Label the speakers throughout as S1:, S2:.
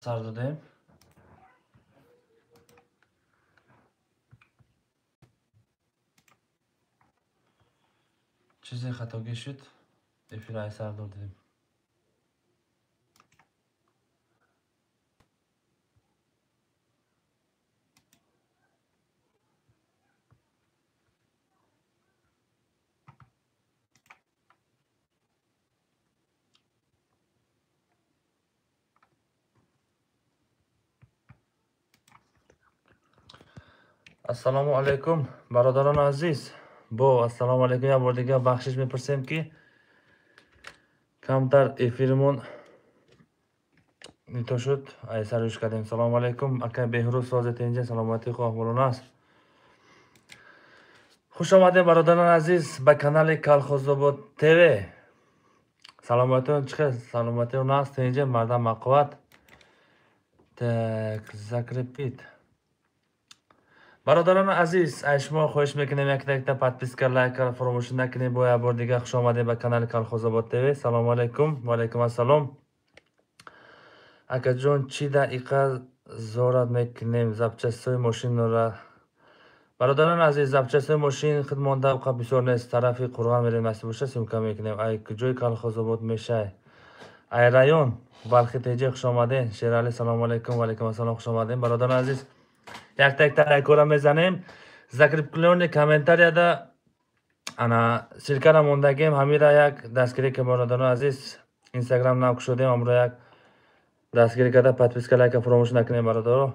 S1: Сар додем. Чизе хатогӣ шуд, эфира ай сар додем. Ассалому алайкум, бародарони азиз. Бо ассалому алайкум як бор дигар бахшиш мепурсем, ки камтар эфиримон нито шуд, ай сарӯш кардем. Салому алайкум, акай Беҳрӯз, созет инҷа, саломатӣ хуб аҳволон аст. Хуш омадем, бародарони азиз, ба канали Калхозобод ТВ. Саломатион чӣ хел? Саломатион аст, инҷа мардам мақувват. Так, закрепить. Бародарони азиз, аз шумо хоҳиш мекунем, якта якта подписка, лайка фаромӯш накунед. Бо як бор дигар хуш омадем ба канали Калхозобод ТВ. Салому алайкум, ва алайкум ассалом. Акаҷон, чӣ дақиқа зорат мекунем запчастҳои мошинро? Бародарони азиз, запчастҳои мошин худ монда қа бисёр нест. Тарафи Қурғон мерем, насиб боша, съёмка мекунем. Ай куҷои Калхозобод мешай? Ай район Балхи теҷе, хуш омадем. Шерали, салому алайкум, ва алайкум ассалом, хуш омадем. Бародарони азиз, якта якта лайкора мезанем. Закреплённый комментарияда ана ссылкара мондагем, ҳамира як дастгирӣ ки, бародарони азиз, инстаграм нав кушодем, ҳамро як дастгирӣ карда подписка, лайка фаромӯш накунем, бародаро.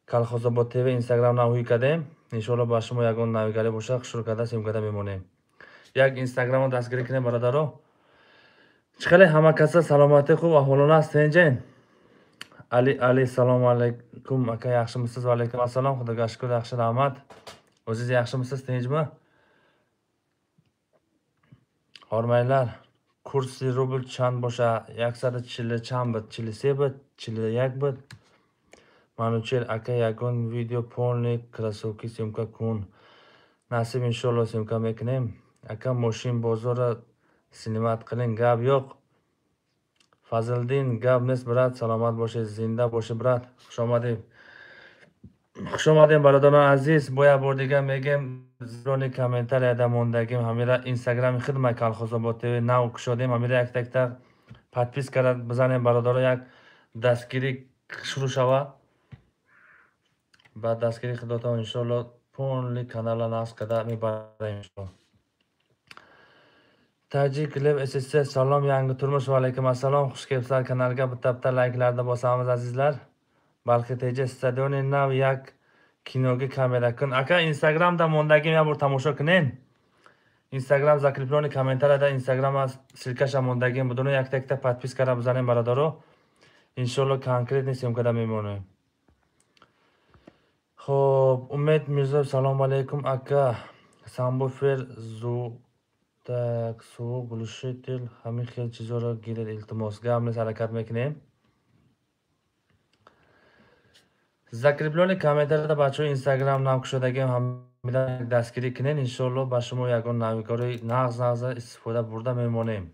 S1: Калхозобод ТВ инстаграм нав ҳуй кардем. Иншоалло, ба шумо ягон навигарӣ боша, шурӯъ карда съёмка карда мемонем. Як инстаграмро дастгирӣ кунем, бародаро. Чӣ хеле ҳама каса, саломатӣ хуб аҳволон аст, тинҷен? Али Али, салому алайкум, ака, yaxshimisiz? Va alaykum assalom, xudoga shukur, yaxshi, rahmat. O'zingiz yaxshimisiz, tinchmi? Hormanglar. Курси рубл чанд боша? 140 чанд буд? 43 буд, 41 буд. Манучер ака, ягон видео полный кроссовки съёмка кун. Насиб, иншоалло, съёмка мекунем. Ака, мошин бозорро снимать qiling, gap yo'q. Fazliddin, gap нест, брат, саломат бошед, зинда бошед, брат. Хуш омадед. Хуш омадем, бародарони азиз. Бо як бор дигар мегем, зирони комментарияда мондагим, ҳамира инстаграми хидмат Калхозобод ТВ нав кушодем, ҳамира якта якта подпискара бизанем, бародаро, як дастгирӣ шурӯъ шава. Ба дастгирии худотон, иншоалло, полный канала насб карда мебарем, иншоалло. Таҷик Лев ССС, salom, yangi turmush, va alaykum assalom. Xush kelibsizlar kanalga. Bitta bitta layklarni bosamiz, azizlar. Balxi TJ, stadioni nav як киноги камера кун. Ака, инстаграмда мондагим, як бор тамошо кунен. Инстаграм закреплённый комментарияда инстаграм ссылкаша мондагим. Будуно якта якта подпискара бизанем, бародаро. Иншоалло, конкретный съёмкада мемонем. Хоб, Умед Мирзоев, салому алайкум, ака. Сабвуфер зу так, суvuq, глушитель, ҳамин хел чизоро гиред, илтимос. Гап нест, ҳаракат мекунем. Закреплённый комментарияда, бачаҳо, инстаграм нав кушодагим, ҳамида дастгирӣ кунед, иншоалло, ба шумо ягон навигарои нағз нағза истифода бурда мемонем.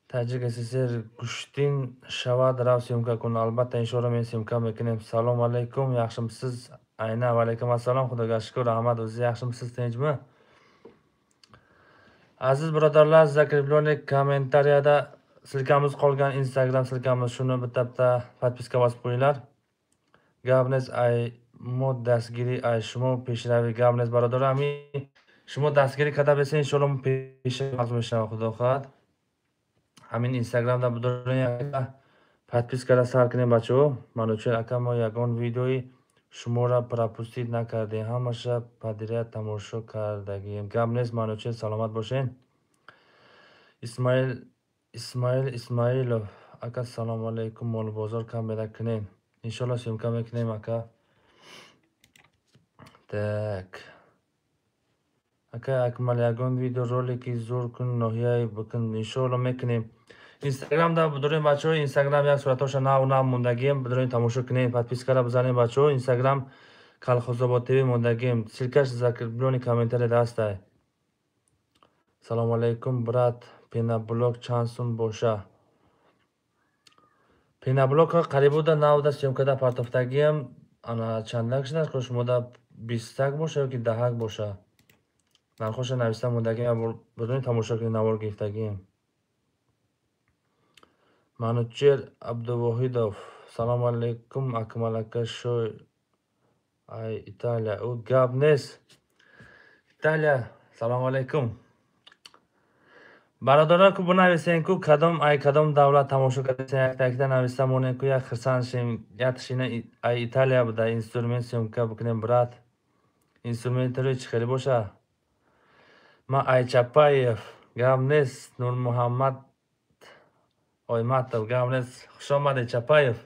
S1: Таҷик СССР, гӯштин шавад, рав съёмка кун. Албатта, иншоалло, мен съёмка мекунем. Салому алайкум, yaxshimisiz? Ayna, va alaykum assalom, xudoga shukur, rahmat. O'zingiz yaxshimisiz, tinchmi? Aziz birodarlar, закреплённый kommentariyada ссылкamiz qolgan, Instagram ссылкamiz, shuni bitta bitta подписка bosib qo'yinglar. Gap нест, ай мо дастгирӣ, ай шумо пешравӣ, гап нест, бародар, ҳами шумо дастгирӣ карда бесен, иншоалло, пешравӣ мешава, худо хоҳад. Ҳамин инстаграмда бидорем, подпискара сар кунем, бачаҳо. Манучер ака, мо ягон видеои шуморо пропустить накардем, ҳамаша подряд тамошо кардагием. Гап нест, Манучер, саломат бошед. Исмаил Исмаил Исмаилов, ака, салому алайкум, молбозор камера кунем. Иншоалло, съёмка мекунем, ака. Так, ака Акмал, ягон видео ролики зур кун, ноҳияи бикун. Иншоалло, мекунем. Инстаграмда бидорем, бачаҳо, инстаграм як суратҳоша нав нав мондагием, бидорем, тамошо кунем, подпискара бизанем, бачаҳо. Инстаграм Калхозобод ТВ мондагием, ссылкаш закреплённый комментарияда ҳастай. Салому алайкум, брат, пеноблок чанд сум боша? Пеноблокҳо қарибуда навда съёмкада партофтагиам, ана чандак шудааст, ко шумода 20 боша ёки 10 боша. Нархоша нависта мондагиам, бидуни тамошо кунед навор гирифтагиам. Манучер Абдувоҳидов, салому алайкум, Акмал ака шой ай Италия. Ӯ гап нест. Италия, салому алайкум. Бародарон ку бинависен ку кадом ай кадом давлат тамошо кардесен, якта якта нависта монем ку як хурсанд шем. Як шина ай Италия буда, инструмент съёмка бикунем, брат. Инструментаро чӣ хеле боша? Ма ай Чапаев, гап нест. Нурмуҳаммад Ойматов, гап нест. Хуш омадед, Чапаев.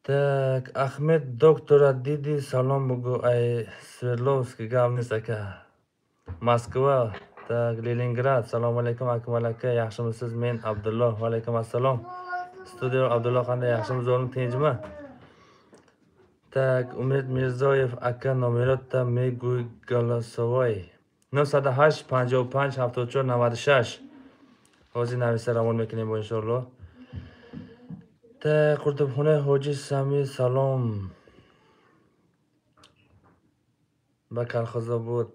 S1: Так, Ахмед доктора диди, салом бугу ай Свердловск, гап нест ака. Москва, так, Ленинград, салому алайкум, Акмал aka, yaxshimisiz? Men Abdulloh, va alaykum assalom. Studio Abdulloh qanday, yaxshimi, zo'rmi, tinchmi? Так, Умед Мирзоев ака номеротта мегӯй голосовой. 908 55 74 96. Ҳозир нависта равон мекунем бо иншоаллоҳ. Так, Қуртубхонаи Ҳоҷи Сами салом. Ба Калхозобод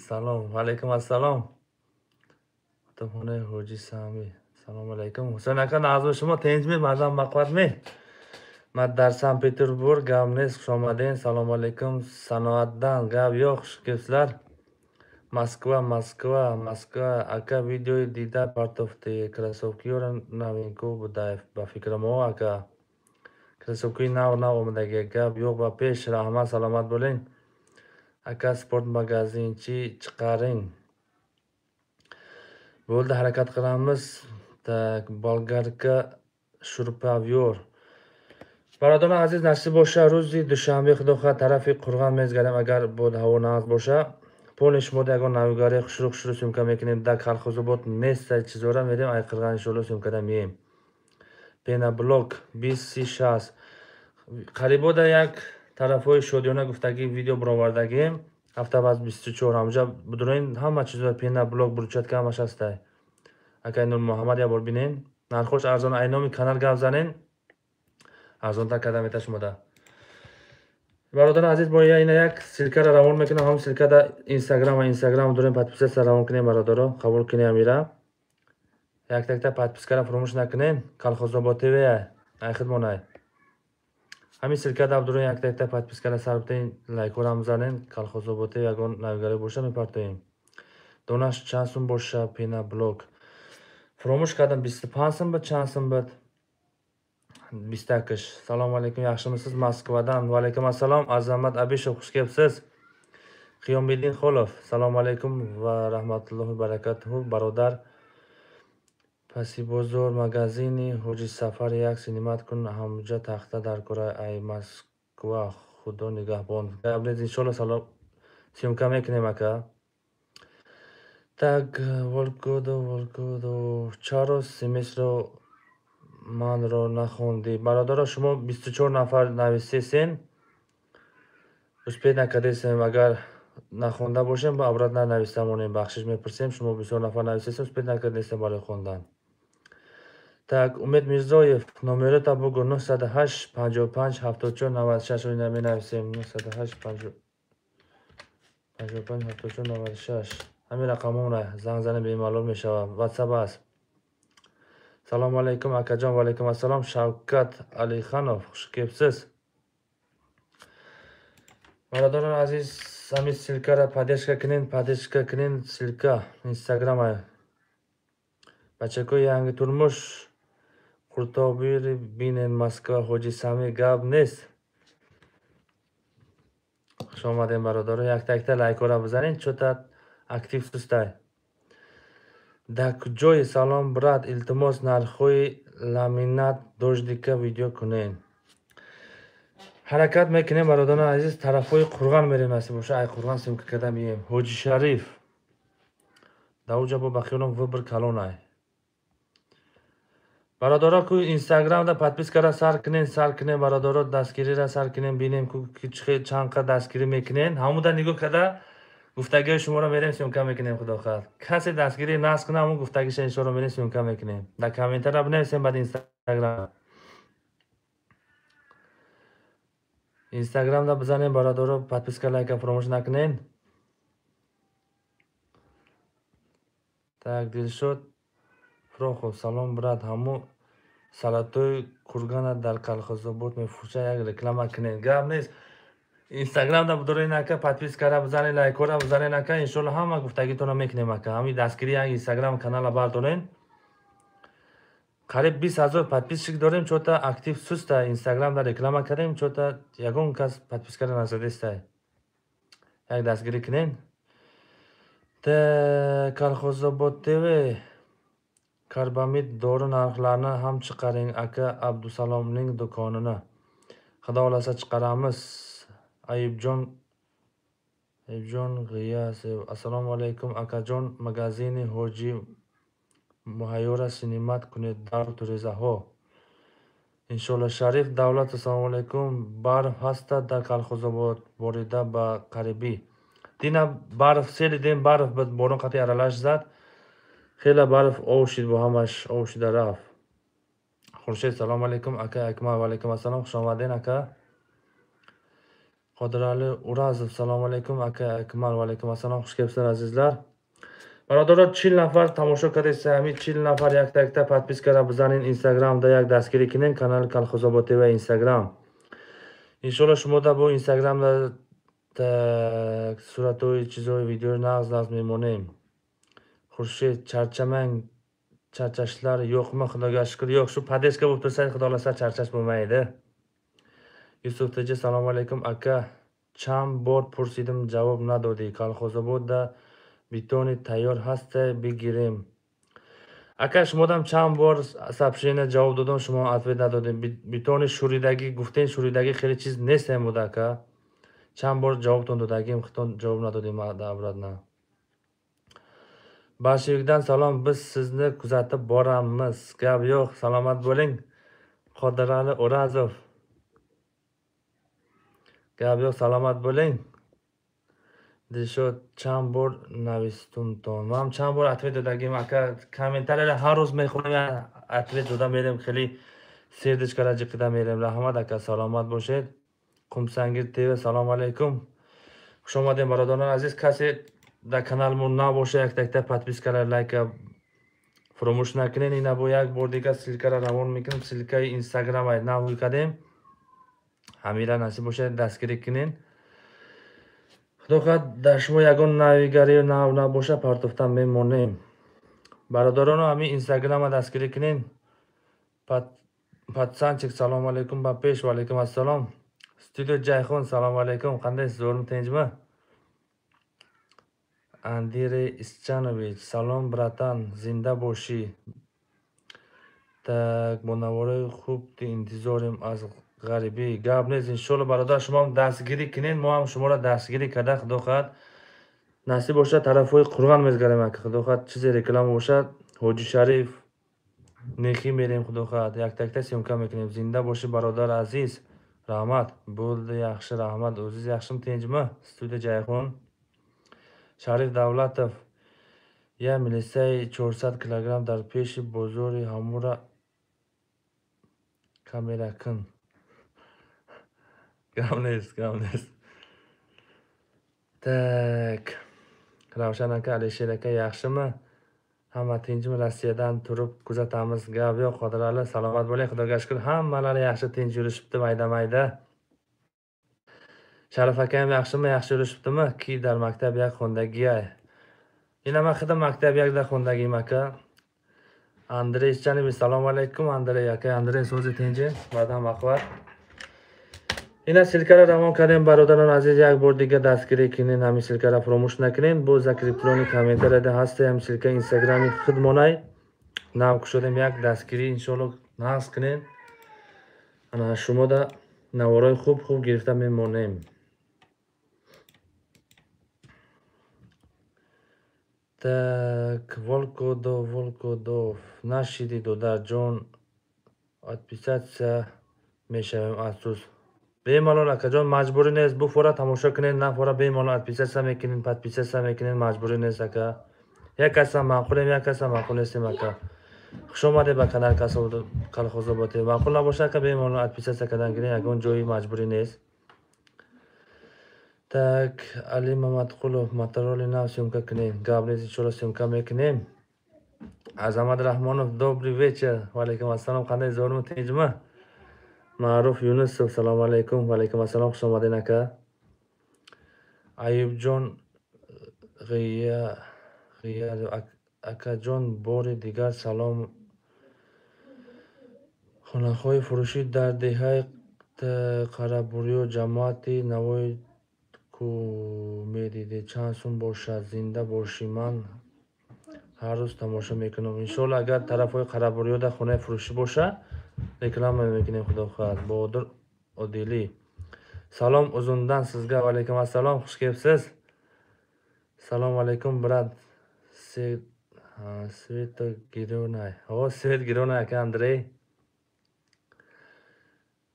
S1: салом. Ва алайкум ассалом. Қуртубхонаи Ҳоҷи Сами. Салому алайкум. Ҳусайн ака, нағзми шумо, тинчми, мардам бақувватми? Ман дар Санкт-Петербург, гап нест, хуш омадед. Салому алайкум. Саноатдан гап yo'q, xush kelibsizlar. Москва, Москва, Москва. Ака видеои дида партофти кроссовкиёро новинку будаев ба фикрам о ака. Кроссовкии нав нав омадаги, гап yo'q ба пеш, раҳмат, саломат bo'ling. Ака спорт magazinchi chiqaring. Bo'ldi, harakat qilamiz. Так, болгарка шуруповёрт. Бародарон азиз, насиб боша, рӯзи душанбе худо хоҳад тарафи Қурғон мезгарем, агар бод ҳаво нағз боша. Полни шумода ягон навигари хушрӯ хушрӯ съёмка мекунем. Да Калхозобод нест, чизора мерем, ай Қирған иншоалло съёмкада мием. Пеноблок 20 30 60. Қарибода як тарафҳои шодиёна гуфтагӣ видео баровардагием. Ҳафта баъд 24 ҳамҷа бидурен ҳама чизо пеноблок, брусчатка ҳамаш ҳастай. Акай Нурмуҳаммад як бор бинен. Нархош арзон, ай номи канал гап занен. Арзонтар карда мета шумода. Бародарон азиз, бо ина як ссылкаро равон мекунам, ҳамон ссылка да Инстаграм ва Инстаграм дорем, подписаться равон кунем бародаро, қабул кунем амира. Як якта подпискаро фаромӯш накунем, Калхозобод ТВ ай хидмонай. Ҳамин ссылка да дорем, як якта подпискаро сар битен, лайкҳоро ҳам занен, Калхозобод ТВ ягон навигарӣ боша мепартоем. Донаш чанд сум боша пеноблок. Фаромӯш кардам 25 сум буд, чанд сум буд? 21. Салому алайкум, yaxshimisiz Moskvadan? Va alaykum assalom, Azamat Abishov, xush kelibsiz. Qiyomiddin Xolov, салому алайкум ва раҳматуллоҳи баракатуҳу, бародар. Пасибозор магазини Ҳоҷи Сафар як синимат кун, ҳамҷа тахта дар кора ай Москва, худо нигаҳбон. Гап нест, иншоалло салом съёмка мекунем ака. Так, Волкодо, Волкодо, чаро семесро манро нахондӣ? Бародаро, шумо 24 нафар нависесен, успеть накардесем, агар нахонда бошем, ба обратно нависта монем, бахшиш мепурсем, шумо бисёр нафар нависесен, успеть накардесем барои хондан. Так, Умед Мирзоев, номерота бугу 908 55 74 96 ро менависем, 908 55 74 96. Ҳамин рақамона занг занем, бемалол мешавад. WhatsApp аст. Салому алайкум, акаҷон, ва алайкум ассалом. Шавкат Алиханов, хуш келибсиз. Бародарон азиз, ҳамин ссылкаро поддержка кунен, поддержка кунен, ссылка Инстаграма. Бачакои янги турмуш, Қуртобири бинен, Москва, Ҳоҷи Сами, гап нест. Хуш омадем бародаро, якта якта лайкҳоро бизанен, чота актив сустай. Дар куҷои салом, брат, илтимос нархҳои ламинат дождика видео кунен. Ҳаракат мекунем бародарони азиз, тарафҳои Қурғон мерем, насиб боша, ай Қурғон съёмка карда мием. Ҳоҷи Шариф. Дар уҷа бо бахёлам выбор калонай. Бародаро ку Инстаграмда подпискара сар кунен, сар кунен бародаро, дастгириро сар кунен, бинем ку чанд қад дастгирӣ мекунен. Ҳамуда нигоҳ карда Гуфтагиҳои шуморо мерем съёмка мекунем, худо хоҳад. Касе дастгирӣ насб кунад, ҳамун гуфтагиша иншоалло мерем съёмка мекунем. Дар комментария бинависем, баъд Инстаграм. Инстаграмда бизанем, бародаро, подписка, лайка фаромӯш накунед. Так, Дилшод Фрохов, салом, брат, ҳамун салатои кургана дар Колхозобод мефурӯшад, як реклама кунед. Гап нест. Инстаграмда будорен ака, подпискара бизанед, лайкора бизанед ака, иншоалло ҳама гуфтагитонро мекунем ака. Ҳамин дастгирӣ як Инстаграм канала бардорен. Қариб 20 000 подписчик дорем, чота актив суста Инстаграмда реклама кардем, чота ягон кас подпискара назадестай. Як дастгирӣ кунед. Колхозобод ТВ карбамид дору нархларни ham chiqaring aka, Abdusalomning do'konini. Xudo xohlasa chiqaramiz. Ayubjon G'iyasov, assalomu alaykum akajon, magazini Hoji Muhayyora sinimat kuned dar turezaho. Иншоалло. Шариф Давлат, assalomu alaykum. Barf hasta дар Колхозобод борида ба қарибӣ. Дина барф сели дем, барф борон қати аралаш зад. Хеле барф ов шид, бо ҳамаш ов шида рафт. Хуршед, салому алайкум ака Акмал, ва алайкум ассалом, хуш омаден ака. Qodirali Urazov, салому алайкум ака Акмал, ва алайкум ассалом, хуш келibsizlar azizlar. Бародаро, 40 нафар тамошо кардед, ҳамин 40 нафар якта якта подпискара бизанед, Инстаграмда як дастгирӣ кунед, канали Колхозобод ТВ Инстаграм. Иншоалло шумо да бо Инстаграмда суратҳои чизҳои видеои нағз нағз мемонем. Хуршед, charchamang, charchashlar yo'qmi? Xudoga shukr, yo'q. Shu поддержка bo'lib tursa, xudo xohlasa charchash bo'lmaydi. Yusuf TJ, assalomu alaykum aka. Чанд бор пурсидим, ҷавоб надодӣ. Колхозободда бетони тайёр ҳаста, бигирем. Ака, шумодам чанд бор сообщение ҷавоб додам, шумо ответ надодем. Бетони шӯридагӣ гуфтен, шӯридагӣ хеле чиз нест буда ака. Чанд бор ҷавобтон додагим, худтон ҷавоб надодем обратно. Bolshevikdan salom, biz sizni kuzatib boramiz. Gap yo'q, salomat bo'ling. Qodirali O'razov. Gap yo'q, salomat bo'ling. Dilshod, чанд бор навистумтон. Ман чанд бор ответ додагим ака, комментарияро ҳар рӯз мехонем, ответ дода мерем, хеле сердечкара ҷиқида мерем. Раҳмат ака, саломат бошед. Қумсангир ТВ, салому алайкум. Хуш омадем бародарони азиз. Касе дар каналмон набоша, якта якта подпискара, лайка фаромӯш накунед. Ина бо як бор дигар ссылкара равон мекунем, ссылкаи Инстаграма нав кардем. Ҳамира насиб бошад, дастгирӣ кунед. Худо хоҳад дар шумо ягон навигарию нав набоша, партофта мемонем. Бародароно, ҳамин Инстаграма дастгирӣ кунед. Патсанчик, салому алайкум, ба пеш, ва алайкум ассалом. Студио Ҷайхун, салому алайкум, қандайsiz, zo'rmi, tinchmi? Андрей Исчанович, салом братан, зинда бошӣ. Так, бо навораи хуб интизорем аз ғарибӣ. Гап нест, иншоалло бародар, шумоам дастгирӣ кунед, мо ҳам шуморо дастгирӣ карда, худо хоҳад насиб бошад, тарафҳои Қурғон мезгарем ака, худо хоҳад чизе реклама бошад, Ҳоҷи Шариф нехӣ мерем, худо хоҳад якта якта съёмка мекунем. Зинда бошӣ бародар азиз, раҳмат. Bo'ldi, yaxshi, раҳмат. O'zingiz yaxshimi, tinchmi? Studiya Jayhun. Шариф Давлатов, я милисаи 400 килограмм дар пеши бозори ҳамура камера кун. Гап нест, гап нест. Так, Равшан ака, Alisher aka yaxshimi? Hamma tinchmi? Rossiyadan turib kuzatamiz. Gap yo'q, Qodirali, salomat bo'ling, Xudoga shukr, hammalari yaxshi, tinch yurishibdi, mayda-mayda. Sharif akam yaxshimi? Yaxshi yurishibdimi? Ki dar maktab yak xondagiya. Ina man xidim maktab yakda xondagim aka. Andrey Ischanovich, assalomu alaykum Andrey aka. Andrey so'zi tinchi, badam baquvvat. Ина ссылкаро равон кардем, бародарон азиз, як бор дига дастгирӣ кунед, ҳамин ссылкаро фаромӯш накунед. Бо закреплёни комментарияда ҳаста ҳамин ссылка Инстаграми худмонай. Нав кушодем, як дастгирӣ иншоалло нағз кунед. Ана шумода навораи хуб хуб гирифта мемонем. Так, Волкодов, Волкодов, нашиди додарҷон, отписаться мешавем аз ту. Бемалол акаҷон, маҷбурӣ нест, буфора тамошо кунед, нафора бемалол отписаться мекунед, подписаться мекунед, маҷбурӣ нест ака. Як касам маъқулем, як касам маъқул нестем ака. Хуш омадед ба канали Колхозобод ТВ. Маъқул набоша ака, бемалол отписаться кардан гиред, ягон ҷои маҷбурӣ нест. Так, Али Мамадқулов, Мотороли нав съёмка кунед. Гап нест, иншоалло съёмка мекунем. Азамат Раҳмонов, добрый вечер. Ва алайкум ассалом, қандай зорми, тинчми? Маъруф Юнусов, салому алайкум. Ва алайкум ассалом, хуш омадед ака. Аюбҷон Ғия акаҷон, бори дигар салом. Хонаҳои фурӯшӣ дар деҳаи Қарабурё ҷамоати Навои ку медидед, чанд сум бошад? Зинда бошӣ, ман ҳар рӯз тамошо мекунам. Иншоалло, агар тарафҳои Қарабурёда хонаи фурӯшӣ боша, реклама мекунем, худо хоҳад. Баҳодур Одилӣ, салом узундан sizga. Va alaykum assalom, xush kelibsiz. Салом алайкум, брат. Света Гиронай. О, Свет Гиронай, ака Андрей.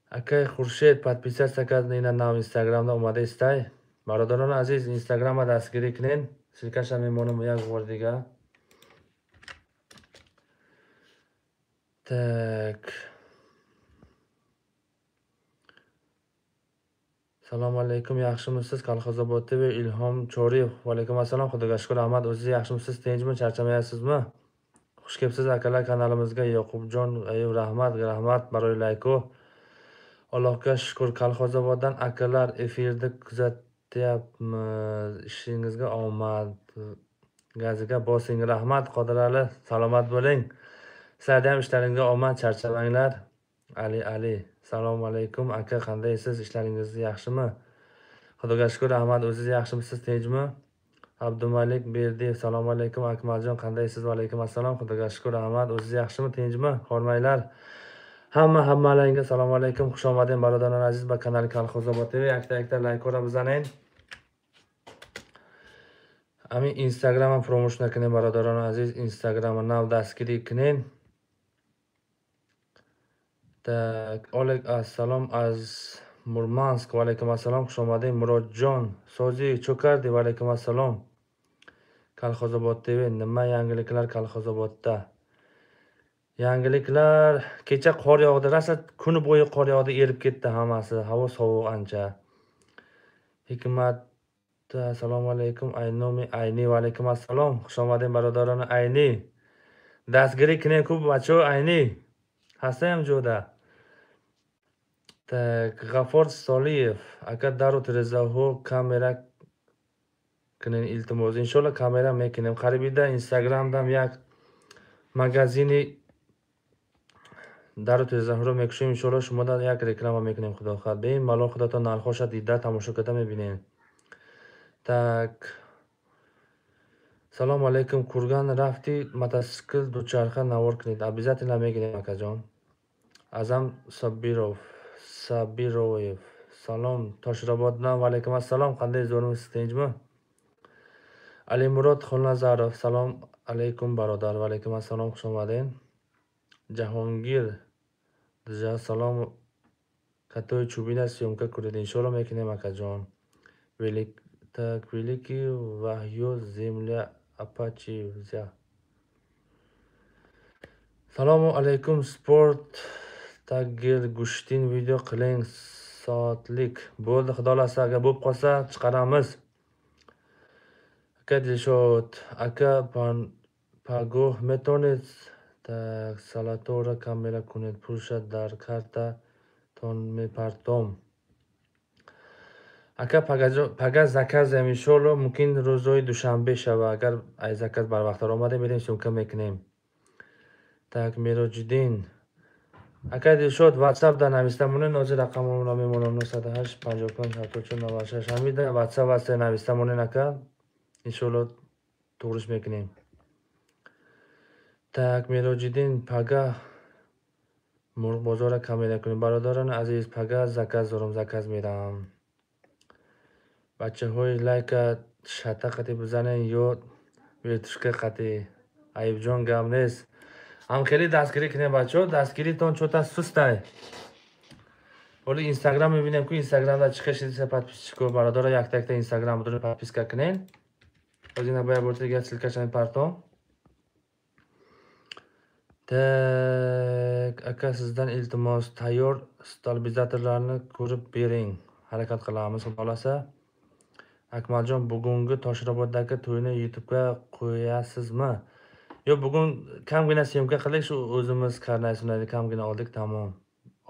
S1: Акай Хуршед, подписаться кард ина нав Инстаграмда омада истай. Бародарони азиз, Инстаграма дастгирӣ кунед. Ссылкаша мемонам як бор дига. Так. Салом алайкум, yaxshimisiz? Колхозобод ТВ, Илҳом Чориев. Va alaykum assalom, Xudoga shukr, rahmat. O'zingiz yaxshimisiz? Tinchmi? Charchamayapsizmi? Xush kelibsiz akalar kanalimizga. Yoqubjon, rahmat, rahmat baroi layko. Allohga shukr, Kolxozoboddan akalar efirda kuzatyapmiz. Ishingizga omad. Gaziga bosing. Rahmat Qodirali, salomat bo'ling. Sizlarda ham ishlaringizga omad, charchamanglar. Ali Ali, assalomu alaykum aka, qandaysiz? Ishlaringiz yaxshimi? Xudoga shukr, rahmat. O'zingiz yaxshimisiz, tinchmi? Abdumalik Berdiyev, assalomu alaykum Akmaljon, qandaysiz? Va alaykum assalom, Xudoga shukr, rahmat. O'zingiz yaxshimi, tinchmi? Hormanglar. Hammalaringga assalomu alaykum. Xush omading birodarlar aziz ba kanal Kolxozobod TV. Yakta-yakta layk ora bizaning. Ami Instagram promotion кунем бародарони азиз, Instagram нав дастгирӣ кунем. Так, Олег, ассалом аз Мурманск. Ва алайкум ассалом, хуш омадед. Муродҷон, созӣ чӣ кардӣ? Ва алайкум ассалом. Колхозобод TV, nima yangiliklar Kolxozobodda? Yangiliklar, kecha qor yog'di, rosa kuni bo'yi qor yog'di, erib ketdi hammasi. Havo sovuq ancha. Hikmat, assalomu alaykum. Aynomi Ayni, va alaykum assalom. Xush omading birodarona Ayni. Dastgirӣ кунед ку бачо Айни. Ҳастаям ҷода. Так, Ғафор Солиев, ака дару тирезаҳо камера кунед илтимос. Иншоалло камера мекунем. Қарибида Инстаграмдам як магазини дару тирезаҳоро мекушем. Иншоалло шумо да як реклама мекунем, худо хоҳад. Бемалол худатон нархоша дида тамошо карда мебинед. Так, салом алейкум. Курган рафти мотосикл дучарха навор кунед. Обязательно мегирем акаҷон. Азам Сабиров, Сабировев, салом Тошрободдан. Ва алайкум ассалом, қандай zo'rmisiz, tinchmi? Alimurod Xolnazarov, salom alaykum barodar. Va alaykum assalom, xush omading. Jahongir Dija, salom. Катои чӯбина съёмка кунед. Иншоалло мекунем акаҷон. Так, великий вахё земля апачи взя. Салому алейкум, спорт tagil gushtin video qiling soatlik. Bo'ldi, xudo xohlasa agar bo'lib qolsa chiqaramiz. Aka Dilshod, aka pagoh метонед так салаторо камера кунед, пулша дар карта тон мепартом. Ака пага заказем иншоалло, мумкин рӯзҳои душанбе шава. Агар ай заказ барвақттар омадем, мерем съёмка мекунем. Так, Мероҷиддин, ака Дилшод, WhatsApp да нависта монед, ҳозир рақамонро мемонам 908 55 74 96. Ҳамида WhatsApp аст, нависта монед ака, иншоалло туғриш мекунем. Так, Мероҷиддин, пага мурғбозорро камера кунед. Бародарони азиз, пага заказ дорам, заказ меравам. Бачаҳои лайка шата қати бизанед ё вертушка қати. Айбҷон, гап нест. Ҳам хеле дастгирӣ кунед бачаҳо, дастгиритон чота сустай. Ҳоли Инстаграм мебинем, ку Инстаграмда чӣ хел шидиса подписчико, бародаро, якта якта Инстаграм будури подписка кунен. Ҳозир ина бояд бор дига ссылкаша мепартом. Так, aka, sizdan iltimos, tayyor stabilizatorlarni ko'rib bering. Harakat qilamiz, xudo xohlasa. Akmaljon, bugungi Toshraboddagi to'yni YouTube'ga qo'yasizmi? Yo'q, bugun kamgina съёмка qildik, shu o'zimiz karnay-surnayni kamgina oldik, tamom.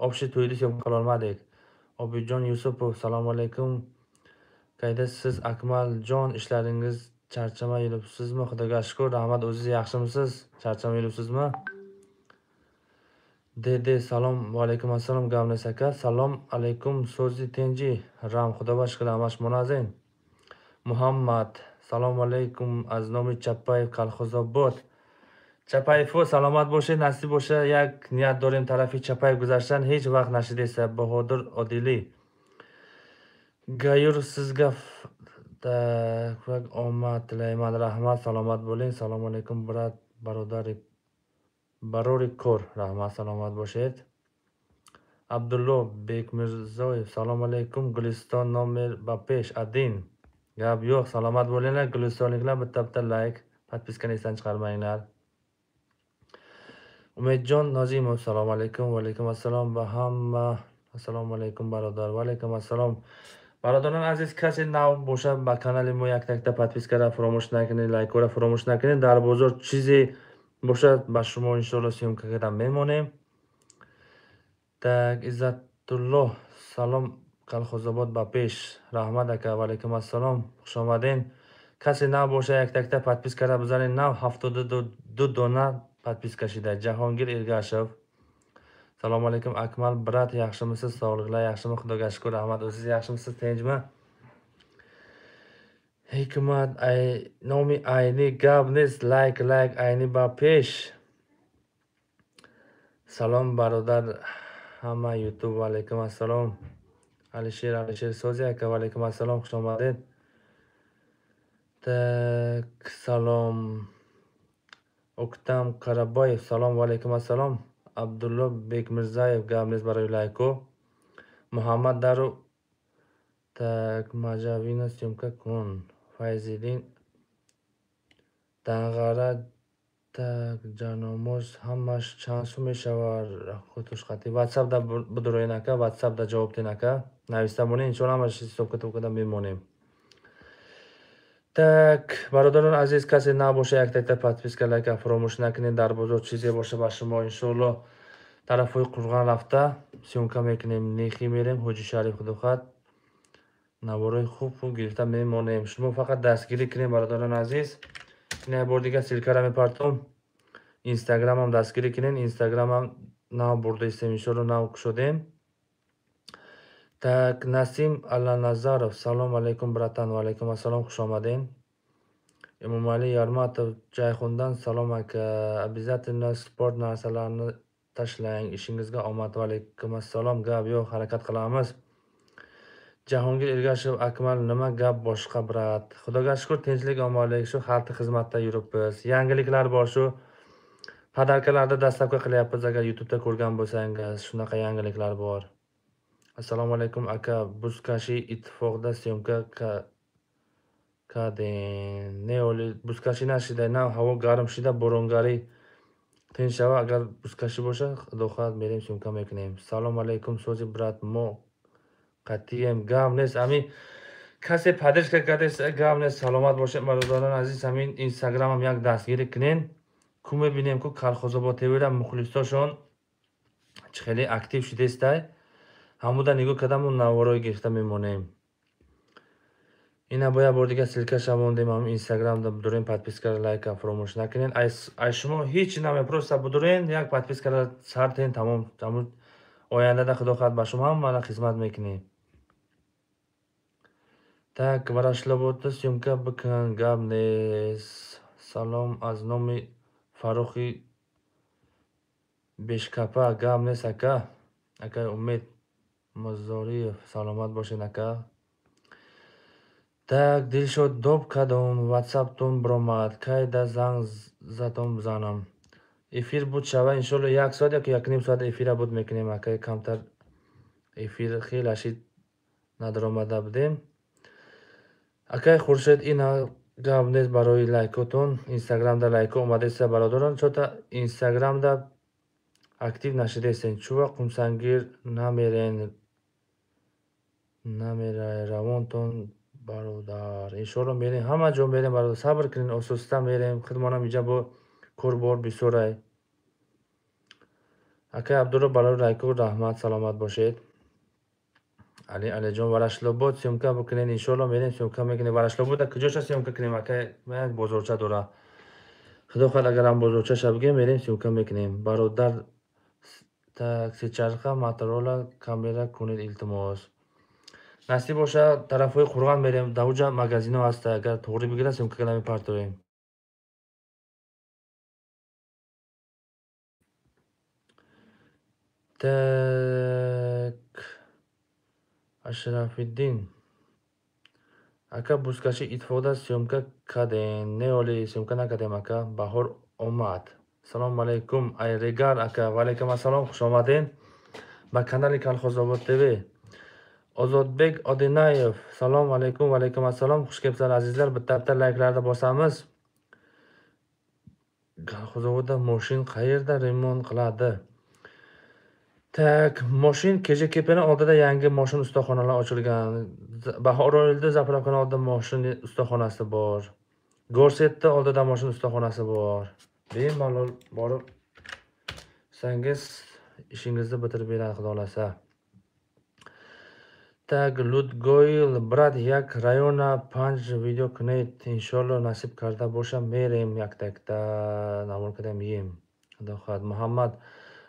S1: Общий to'yni съёмка qila olmadik. Obidjon Yusupov, assalomu alaykum. Qayda siz, Akmaljon, ishlaringiz, charchamay yuribsizmi? Xudoga shukur, rahmat. O'zingiz yaxshimisiz? Charchamay yuribsizmi? Dede, salom, va alaykum assalom, Gavnes aka. Salom alaykum, so'zi tenji. Ram, Xudoga shukur, amash munazin. Muhammad, salom alaykum, аз номи Чапаев, Колхозобод. Чапаевҳо, саломат бошед, насиб боша, як ният дорем тарафи Чапаев гузаштан, ҳеҷ вақт нашидеса. Баҳодур Одилӣ. Гаюр, sizga омад tilayman, rahmat, salomat bo'ling. Салому алайкум, брат, бародари барори кор, раҳмат, саломат бошед. Абдулло Бекмирзоев, салому алайкум, Guliston номер ба пеш, один. Gap yo'q, salomat bo'linglar, gulistonliklar, bitta bitta layk, подпискani esdan chiqarmanglar. Umidjon Nozimov, assalomu alaykum, va alaykum assalom va hamma, assalomu alaykum, barodar, va alaykum assalom. Бародарон азиз, касе нав боша ба канали мо, якта якта подпискара фаромӯш накунед, лайкора фаромӯш накунед. Дар бозор чизе бошад, ба шумо иншоалло съёмка карда мемонем. Так, Иззатулло, салом, Колхозобод ба пеш. Раҳмат, ака, ва алайкум ассалом, хуш омаден. Касе нав боша, якта якта подпискара бизанед, нав 72 дона подписка шида. Jahongir Ergashev. Assalomu alaykum, Akmal брат, yaxshimisiz? Sog'liqlar yaxshimi? Xudoga shukur, rahmat. O'zingiz yaxshimisiz? Tinchmi? Hikmat, ay номи Айни, gap нест, лайк, лайк, Айни ба пеш. Салом, бародар, ҳама YouTube, ва алайкум ассалом. Алишер, Алишер сози ака, ва алайкум ассалом, хуш омадед. Так, салом. Октам Карабоев, салом, ва алайкум ассалом. Абдулло Бекмирзаев, гап нест барои лайко. Муҳаммад Дару, так, Маҷавина съёмка кун. Файзиддин Данғара, так, ҷаномоз ҳамаш чанд сум мешавад? Хутушқати. WhatsApp да бидуроен, ака, WhatsApp да ҷавоб ден, ака. Нависта монед, иншоалло ҳамаш ҳисоб китоб карда мемонем. Так, бародарон азиз, касе набоша, якта якта подписка, лайка фаромӯш накунед. Дар бозор чизе боша, ба шумо иншоалло тарафҳои Қурғон рафта съёмка мекунем, Нехӣ мерем, Ҳоҷи Шариф, худохоҳад, наворои хуб хуб гирифта мемонем. Шумо фақат дастгирӣ кунед, бародарон азиз. Ин як бор дига ссылкара мепартом. Инстаграмам дастгирӣ кунед, Инстаграмам нав бурдаистем, иншоалло нав кушодем. Так, Насим Алланазаров, салом алайкум, братан, ва алайкум ассалом, хуш омаден. Эмомалӣ Ярматов, Ҷайхундан, салом, ака, обязательно спорт narsalarni tashlang, ishingizga omad, va alaykum assalom, gap yo'q, harakat qilamiz. Jahongir Ergashev, Akmal, nima gap boshqa, брат? Xudoga shukur, tinchlik, omonlik, shu xalqni xizmatda yuribmiz. Yangiliklar bor, shu подаркаlarda доставка qilyapmiz, agar YouTube'da ko'rgan bo'lsangiz, shunaqa yangiliklar bor. Assalomu alaykum, aka, buzkashi ittifoqda съёмка кардем. Не, оли бузкашӣ нашида, на ҳаво гарм шида, боронгарӣ тинч шава, агар бузкашӣ боша, худо хоҳад, мерем, съёмка мекунем. Салом алайкум, сози, брат, мо қатъием, гап нест, ами касе поддержка кардест, гап нест, саломат бошед, бародарон азиз, ҳамин Инстаграмам як дастгирӣ кунен. Ку мебинем, ку Калхозобод ТВра мухлисошон чӣ хеле актив шудестай. Ҳамуда нигоҳ кардам, наворое гирифта мемонем. Ина бо як бор дига ссылкаша мондем, ҳамин Инстаграмда бидурен, подпискара, лайка фаромӯш накунед. Ай шумо ҳеҷ намепроса, бидурен, як подпискара сартен, тамом. Ояндада худо хоҳад, ба шумо ҳамара хизмат мекунем. Так, Ворошиловодда съёмка бикун, гап нест. Салом аз номи Фаррухи Бешкапа, гап нест, ака. Акаи Умед Мазориев, саломат бошед, ака. Так, Дилшод, доб кадом ватсаптон биромад, кай да занг задом занам. Эфир буд шава, иншолло, як соат яки 1,5 соат эфира буд мекунем, акаи, камтар Эфир хеле ашид надаромада будем. Акай Хуршед, ин гап нест барои лайкотон. Инстаграмда лайко омадеста бародарон, чота инстаграмда актив нашидестен. Чува Қумсангир намерен, намера равонтон бародар. Иншоалло мерем, ҳама ҷо мерем бародар. Сабр кунед, ососта мерем. Худмонам иҷа бо корбор бисёрай. Акай Абдулло, барои лайко раҳмат, саломат бошед. Али Алиҷон, Варашлобод съёмка бикунед. Иншоалло мерем, съёмка мекунем. Варашлобода куҷоша съёмка кунем акай? Як бозорча дора. Худо хоҳад, агарам бозорчаша бигем, мерем, съёмка мекунем. Бародар, таксичарха Моторола камера кунед, илтимос. Насиб боша, тарафҳои Қурғон мерем, дар уҷа магазинҳо ҳаста, агар туғрӣ бигирад, съёмка карда мепартоем. Так, Ашрафиддин. Ака, бузкаши Иттифоқда съёмка кардем. Не, оли съёмка накардем, ака. Баҳор омад. Салому алайкум, Айрегар ака. Ва алайкум ассалом, хуш омаден ба канали Калхозобод ТВ. Озодбек Одинаев, салому алайкум, ва алайкум ассалом, xush kelibsizlar azizlar. Bitta bitta layklarni bosamiz. Kolxozobodda moshin qayerda remont qiladi? Tak, moshin KJKPni oldida yangi moshin ustaxonalar ochilgan. Bahor Oilda zapravkani oldida moshin ustaxonasi bor. Gorsetda oldida moshin ustaxonasi bor. Bemalol borib sangiz ishingizni bitirib beradi, xudo xolasa. Так, Ludgoil, брат, як района 5 видео кунед, иншоалло насиб карда боша, мерем якта-якта навор карда мием. Худо хоҳад. Муҳаммад,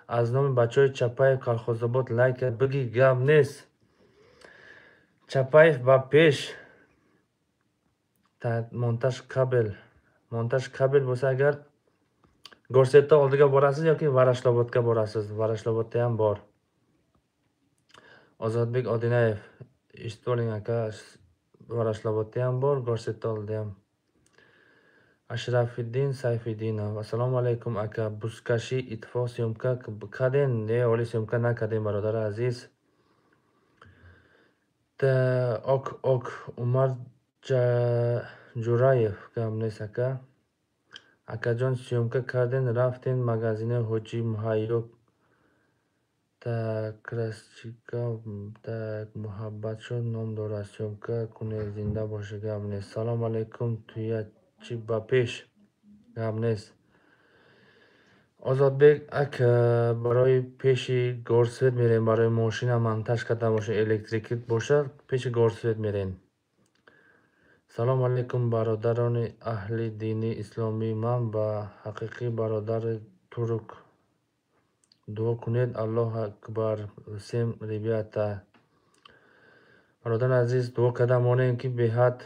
S1: аз номи бачаҳои Чапаев Колхозобод лайк биги, гап нест. Чапаев ба пеш. Монтаж кабел. Монтаж кабел bo'lsa agar Gorsetda oldiga borasiz yoki Varashlobodga borasiz. Varashlobodda ham bor. Ozodbek Odinayev, eshitib oling aka, Varashlobodda ham bor, Gorsetda oldida ham. Ashrafiddin Sayfiddinov, assalomu alaykum aka, buzkashi Ittifoq съёмка карден? Не, оли съёмка накардем бародари азиз. Ок ок, Умар Ҷураев, гап нест ака. Акаҷон, съёмка карден, рафтен магазини Ҳоҷи Муҳайё. Так, Красчика, так, Муҳаббатшо ном дорад, съёмка кунед, зинда бошед, гап нест. Салому алайкум, туячи ба пеш, гап нест. Озодбек ака, барои пеши Горсвет мерем, барои мошина монтаж карда бошед, электрикӣ бошад, пеши Горсвет мерем. Салому алайкум, бародарони аҳли дини исломӣ, ман ба ҳақиқӣ бародари турк. Дуо кунед, Аллоҳ акбар, всем ребята. Бародари азиз, дуо карда монем, ки беҳад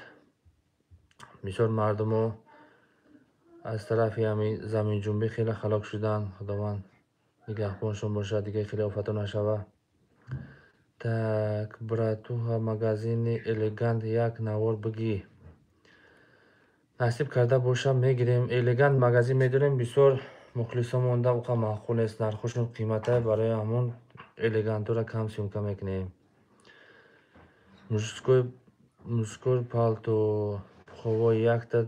S1: бисёр мардумо аз тарафи ҳамин заминҷунбӣ хеле ҳалок шуданд. Худованд нигаҳбоншон бошад, дигар хеле офатҳо нашава. Так, братуха, магазини Элегант як навор бигӣ. Насиб карда боша, мегирем. Элегант магазин медорем, бисёр мухлисо монда, уқа маъқул нест, нархошон қимата, барои ҳамон элегантора кам съёмка мекунем. Мужской палто пуховой якта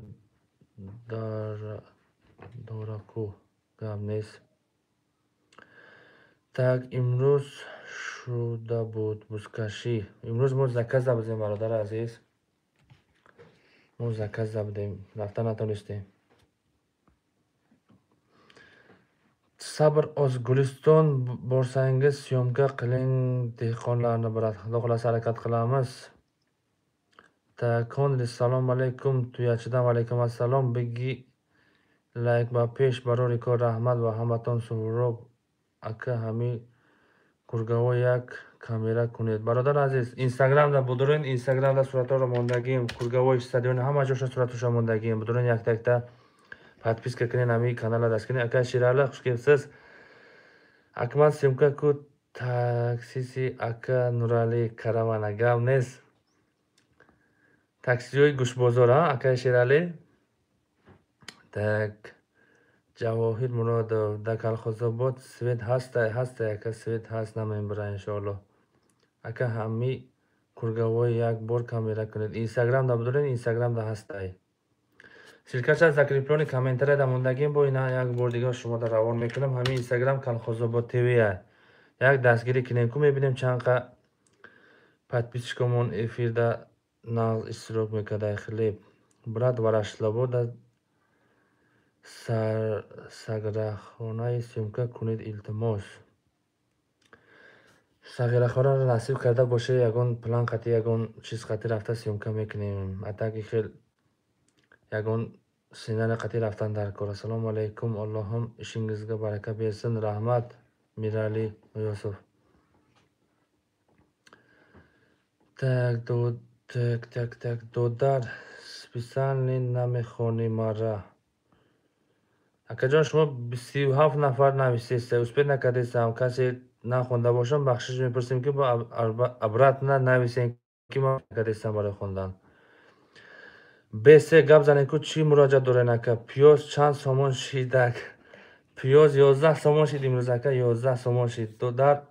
S1: дораку, гап нест. Так, имрӯз шуда буд бузкашӣ. Имрӯз мо заказ будем, бародари азиз. Мо заказ будем, рафта натонистем. Sabr oz, Guliston borsangiz съёмка qiling dehqonlarni, брат. Xudo xolasa harakat qilamiz. Konri, salom alaykum, tuyachidan va alaykum assalom. Bigi layk ба пеш, барори кор, раҳмат ва ҳаматон. Суҳроб ака, ҳамин гургаҳо як камера кунед. Бародари азиз, инстаграмда будурин, инстаграмда суратҳоро мондагием, гургаҳои стадиони ҳама ҷоша суратҳоша мондагием. Будурин якта-якта подписка кунед, ҳамин каналро даст кунед. Ака Шерали, хуш келибсиз. Акмал, съёмка ку таксиси ака Нурали каравана, гап нест. Таксиҳои гӯштбозор, ака Шерали. Так, Ҷавоҳир Муродов, дар Колхозобод свет ҳаста? Ҳаста ака, свет ҳаст, намебара иншоалло. Ака ҳами кургавои як бор камера кунед. Инстаграм да бидорен, Инстаграм да ҳастай. Ссылкаша закреплёни комментария да мондагим, бо ина як бор дигар шумо да равон мекунам. Ҳамин Инстаграм Колхозобод ТВ. Як дастгирӣ кунем, ку мебинем чанд қа подписчикомон эфирда нағз иштирок мекардай. Хлеб. Брат, Ворошиловода саграхонаи съёмка кунед, илтимос. Сағирахонаро насиб карда боша, ягон план қатӣ, ягон чиз қатӣ рафта съёмка мекунем. Атаки хел ягон сценарий қатӣ рафтан дар кор. Ассалому алайкум, Аллоҳум ишингизга барака берсин. Раҳмат, Мирали Юсуф. Так, так, так, так, додар, специально намехонӣ мара. Акаҷон, шумо 37 нафар нависеста, успед накардестам, касе нахонда бошам, бахшиш мепурсем, ки обратно нависем, ки ман накардестам барои хондан. Бесе гап занем, ку чӣ муроҷиат дорен, ака? Пиёз чанд сомон шидак? Пиёз 11 сомон шид имрӯз, ака, 11 сомон шид. Додар,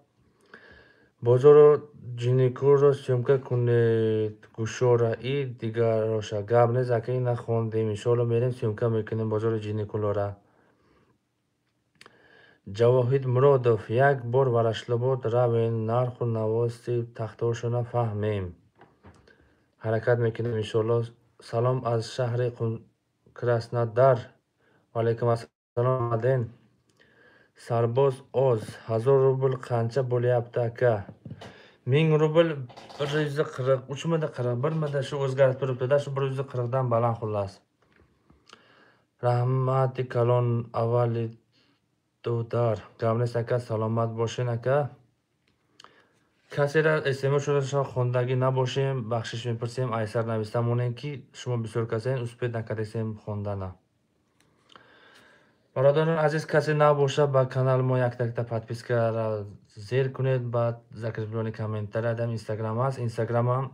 S1: бозорро ҷиникурро съёмка кунед, гӯшора и дигароша. Гап нест, ака, ина хондем, иншоалло мерем съёмка мекунем бозори ҷиникулора. Ҷавоҳид Муродов, як бор Ворошиловод равем, нарху навости тахтаҳошона фаҳмем. Ҳаракат мекунем иншоалло. Салом аз шаҳри Краснодар. Ва алайкум ассалом, Маден. Сарбоз Оз, 1000 рубл қанча bo'lyapti, aka? 1000 rubl 143 mida, 41 mida, shu o'zgarib turibdi-da, shu 140 dan baland xullas. Rahmati kalon avvali doдар. Gap aka, salomat бошен, ака. Касера SMS шуда хондагӣ набошем, бахшиш мепурсем, айсар нависта монем, ки шумо бисёр касен успед накардесем хондана. Бародарон азиз, касе набоша, ба канал мо як-якта подпискара зер кунед, ба закреплёни комментария дам Инстаграм аст, Инстаграмам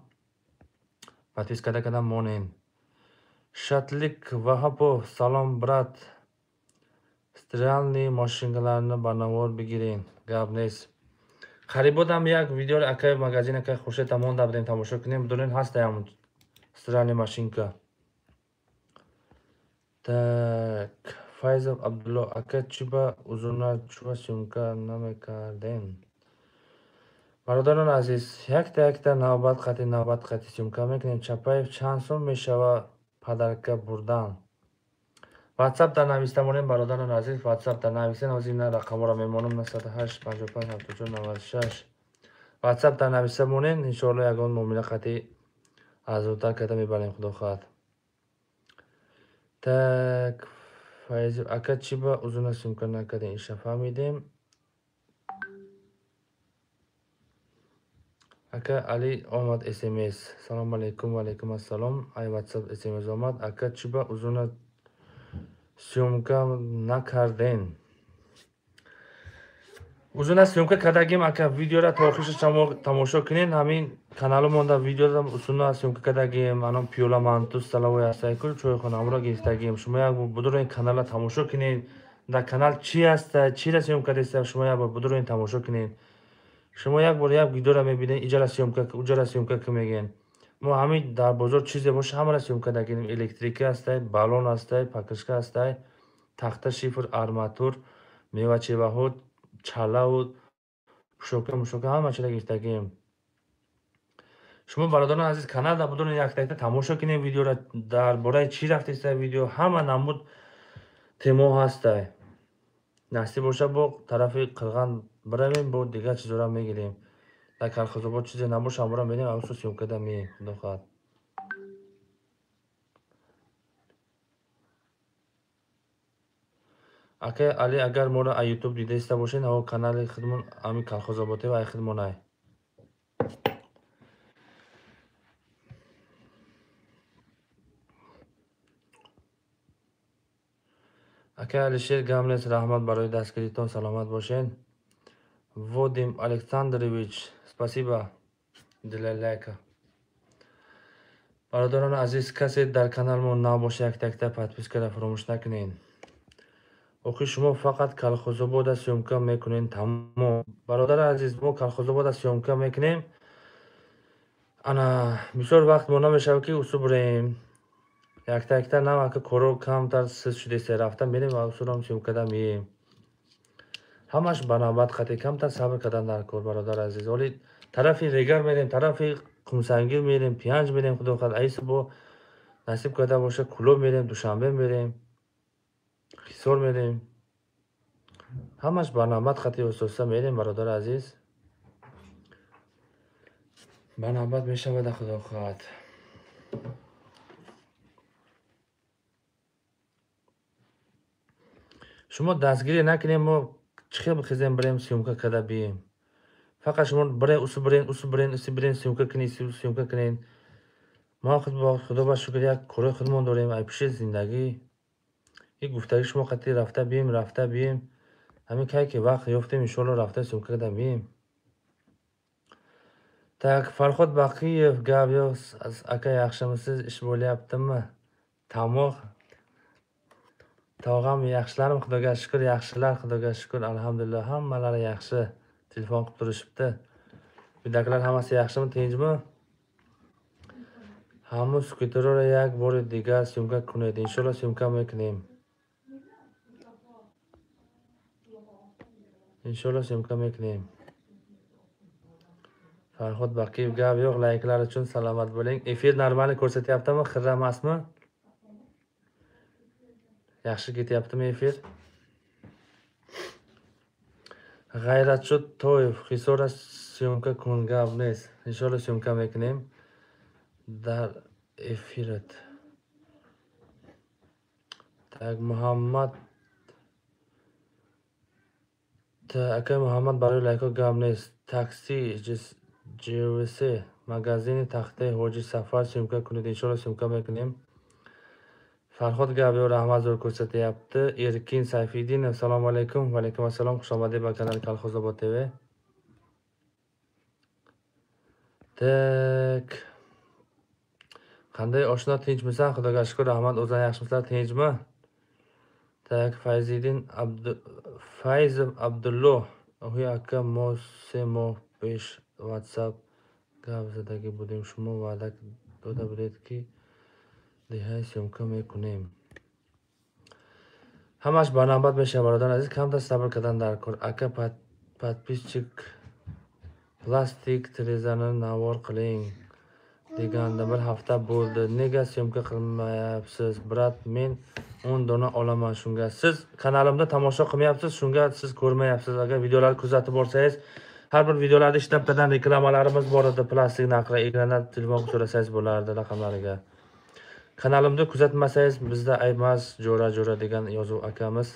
S1: подписка кардам монен. Шатлик Ваҳапов, салом брат. Стиральный машинкаларни ба навор бигирен. Гап нест. Қарибодам як видеоро акай магазин акай Хуршеда монда будем, тамошо кунем, бидонен ҳастаям стиральный машинка. Так, Файзов Абдулло, ака чӣ ба узуна чӯба съёмка намекардем? Бародарон азиз, якта-якта навбат қатӣ съёмка мекунем. Чапаев, чанд сум мешава падарка бурдан? WhatsApp дар нависта монем, бародарон азиз, WhatsApp дар нависен, ҳозир ина рақамҳоро мемонам 908 55 74 96. WhatsApp дар нависта монем, иншоалло ягон муомила қатӣ арзонтар карда мебарем, худо хоҳад. Так, Файзов, ака чӣ ба узуна съёмка накардем? Иша фаҳмидем. Ака Али омад SMS. Салом алайкум, ва алайкум ассалом. Ай WhatsApp SMS омад. Ака чӣ ба узуна съёмка накардем? Узуна съёмка кардагим, ака, видеора то охирша тамошо кунед. Ҳамин каналумонда видеора узуна съёмка кардагим. Анон пиёла манту столовой ҳастай, ку чойхона ҳамро гирифтагим. Шумо як бор будурен канала тамошо кунед. Дар канал чӣ ҳаста, чиро съёмка кардеста, шумо як бор будурен тамошо кунед. Шумо як бор як видеора мебинед, иҷара съёмка, уҷара съёмка ки мегӯен. Мо ҳамин дар бозор чизе боша, ҳамаро съёмка дагирем. Электрика ҳастай, баллон ҳастай, покрышка ҳастай, тахта, шифр, арматур, мевачеваҳо, чалаву пӯшока, мушока, ҳама чизро гирифтагием. Шумо бародарони азиз, каналда будурен якта-якта тамошо кунед видеора, дар бораи чӣ рафтеста видео, ҳама намуд темо ҳастай. Насиб боша, бо тарафи Қирған биравем, бо дигар чизора мегирем. Дар Колхозобод чизе набоша, ҳамора мерем, авсу съёмка да меем, худо хоҳад. Акай Али, агар моро аз YouTube дидаиста бошед, ҳаво канали худмон ҳамин Колхозобод ТВ ай худмон ай. Акай Алишер, гап нест, раҳмат барои дастгиритон, саломат бошед. Вадим Александрович, спасибо для лайка. Бародарони азиз, касе дар каналмон набоша, якта-якта подпискаро фаромӯш накунед. Охир шумо фақат Колхозобода съёмка мекунед, тамом. Бародари азиз, мо Колхозобода съёмка мекунем. Ана бисёр вақт мо намешавад ки усу бурем. Якта якта навака коро камтар сиз шудест, рафта мерем ва усурам съёмка карда меем. Ҳамаш ба навбат қати камтар сабр кардан дар кор, бародар азиз. Оли тарафи Регар мерем, тарафи Қумсангир мерем, Пиянҷ мерем, худо хоҳад айси бо насиб карда боша Кулоб мерем, Душанбе мерем, Ҳисор мерем. Ҳамаш ба навбат қати ососта мерем, бародар азиз. Ба навбат мешавад, худо хоҳад. Шумо дастгирӣ накунем, мо чӣ хел бихезем бирем съёмка карда бием. Фақат шумо бирен, усу бирен, усу бирен, усу бирен, съёмка кунед, съёмка кунед. Мо худо ба шукр як корои худмон дорем, ай пиши зиндагӣ. И гуфтагӣ шумо қати рафта бием, рафта бием. Ҳамин кай ки вақт ёфтем, иншоалло рафта съёмка карда бием. Так, Фарход Бақиев, гап yo'q, aka yaxshimisiz, ish bo'lyaptimi? Tamoq. Tog'am yaxshilarmi? Xudoga shukr, yaxshilar, Xudoga shukr, alhamdulillah, hammalari yaxshi. Telefon qilib turishibdi. Uydagilar hammasi yaxshimi, tinchmi? Hamma skuterora як бори дигар съёмка кунед. Иншоалло съёмка мекунем. Иншоалло съёмка мекунем. Farhod Baqiyev, gap yo'q, layklar uchun salomat bo'ling. Efir normal ko'rsatyaptimi, xirra emasmi? Yaxshi ketyaptimi efir? G'ayratchi Toyev, Hisora съёмка kun, gap nes. Иншоалло съёмка мекунем дар эфират. Так, Муҳаммад ака Муҳаммад барои лайкҳо гап нест. Такси ЖВС магазини Тахтаи Ҳоҷи Сафар съёмка кунед. Иншоалло съёмка мекунем. Фарҳод гап yo'q, rahmat, zo'r ko'rsatyapti. Erkin Sayfiddinov, assalomu alaykum. Va alaykum assalom, xush omaded ba kanal Kolxozobod TV. Так. Qanday oshna, tinchmisan? Xudoga shukr, rahmat. O'zing yaxshimisizlar, tinchmi? Так, Fayziddin Fayzov Abdulloh, ohi aka, мо 3 моҳ пеш WhatsApp гап задагӣ будем. Шумо ваъда дода будед, ки деҳаи съёмка мекунем. Ҳамаш ба навбат мешавад, бародар азиз, камтар сабр кардан дар кор. Ака, подписчик пластик тирезani навор qiling deganda bir hafta bo'ldi. Nega съёмка qilmayapsiz, brat? Men 10 dona olaman shunga. Siz kanalimda tomosha qilmayapsiz, shunga siz ko'rmayapsiz. Agar videolarni kuzatib borsangiz, har bir videolarda ishtabtadan reklamalarimiz bor edi. Plastik narxi ekrandan telefon qilib so'rasangiz bo'lardi raqamlariga. Kanalimda kuzatmasangiz bizda ayb emas, jo'ra jo'ra degan yozuv akamiz.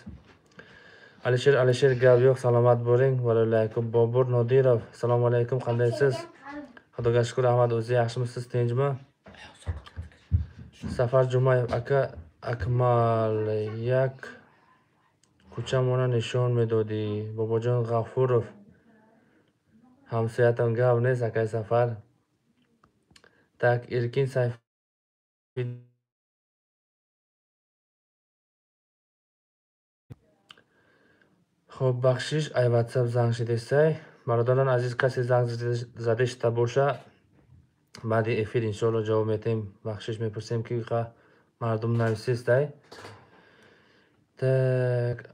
S1: Alisher Alisher, gap yo'q, salomat bo'ling. Va alaykum. Bobur Nodirov, assalomu alaykum, qandaysiz? Xudoga shukr, rahmat, o'zi yaxshimisiz, tinchmi? Safar Jumayev, aka Akmal як кӯчамона нишон медодӣ. Бобоҷон Ғафуров, ҳамсоятон, гап нест, акай Сафар. Так, Эркин Сайфи Хоб, бахшиш, ай WhatsApp занг шидесай. Бародарон азиз, касе занг зада шида боша, баъди эфир иншоалло ҷавоб метем. Бахшиш мепурсем, ки мардум нависестай. Так,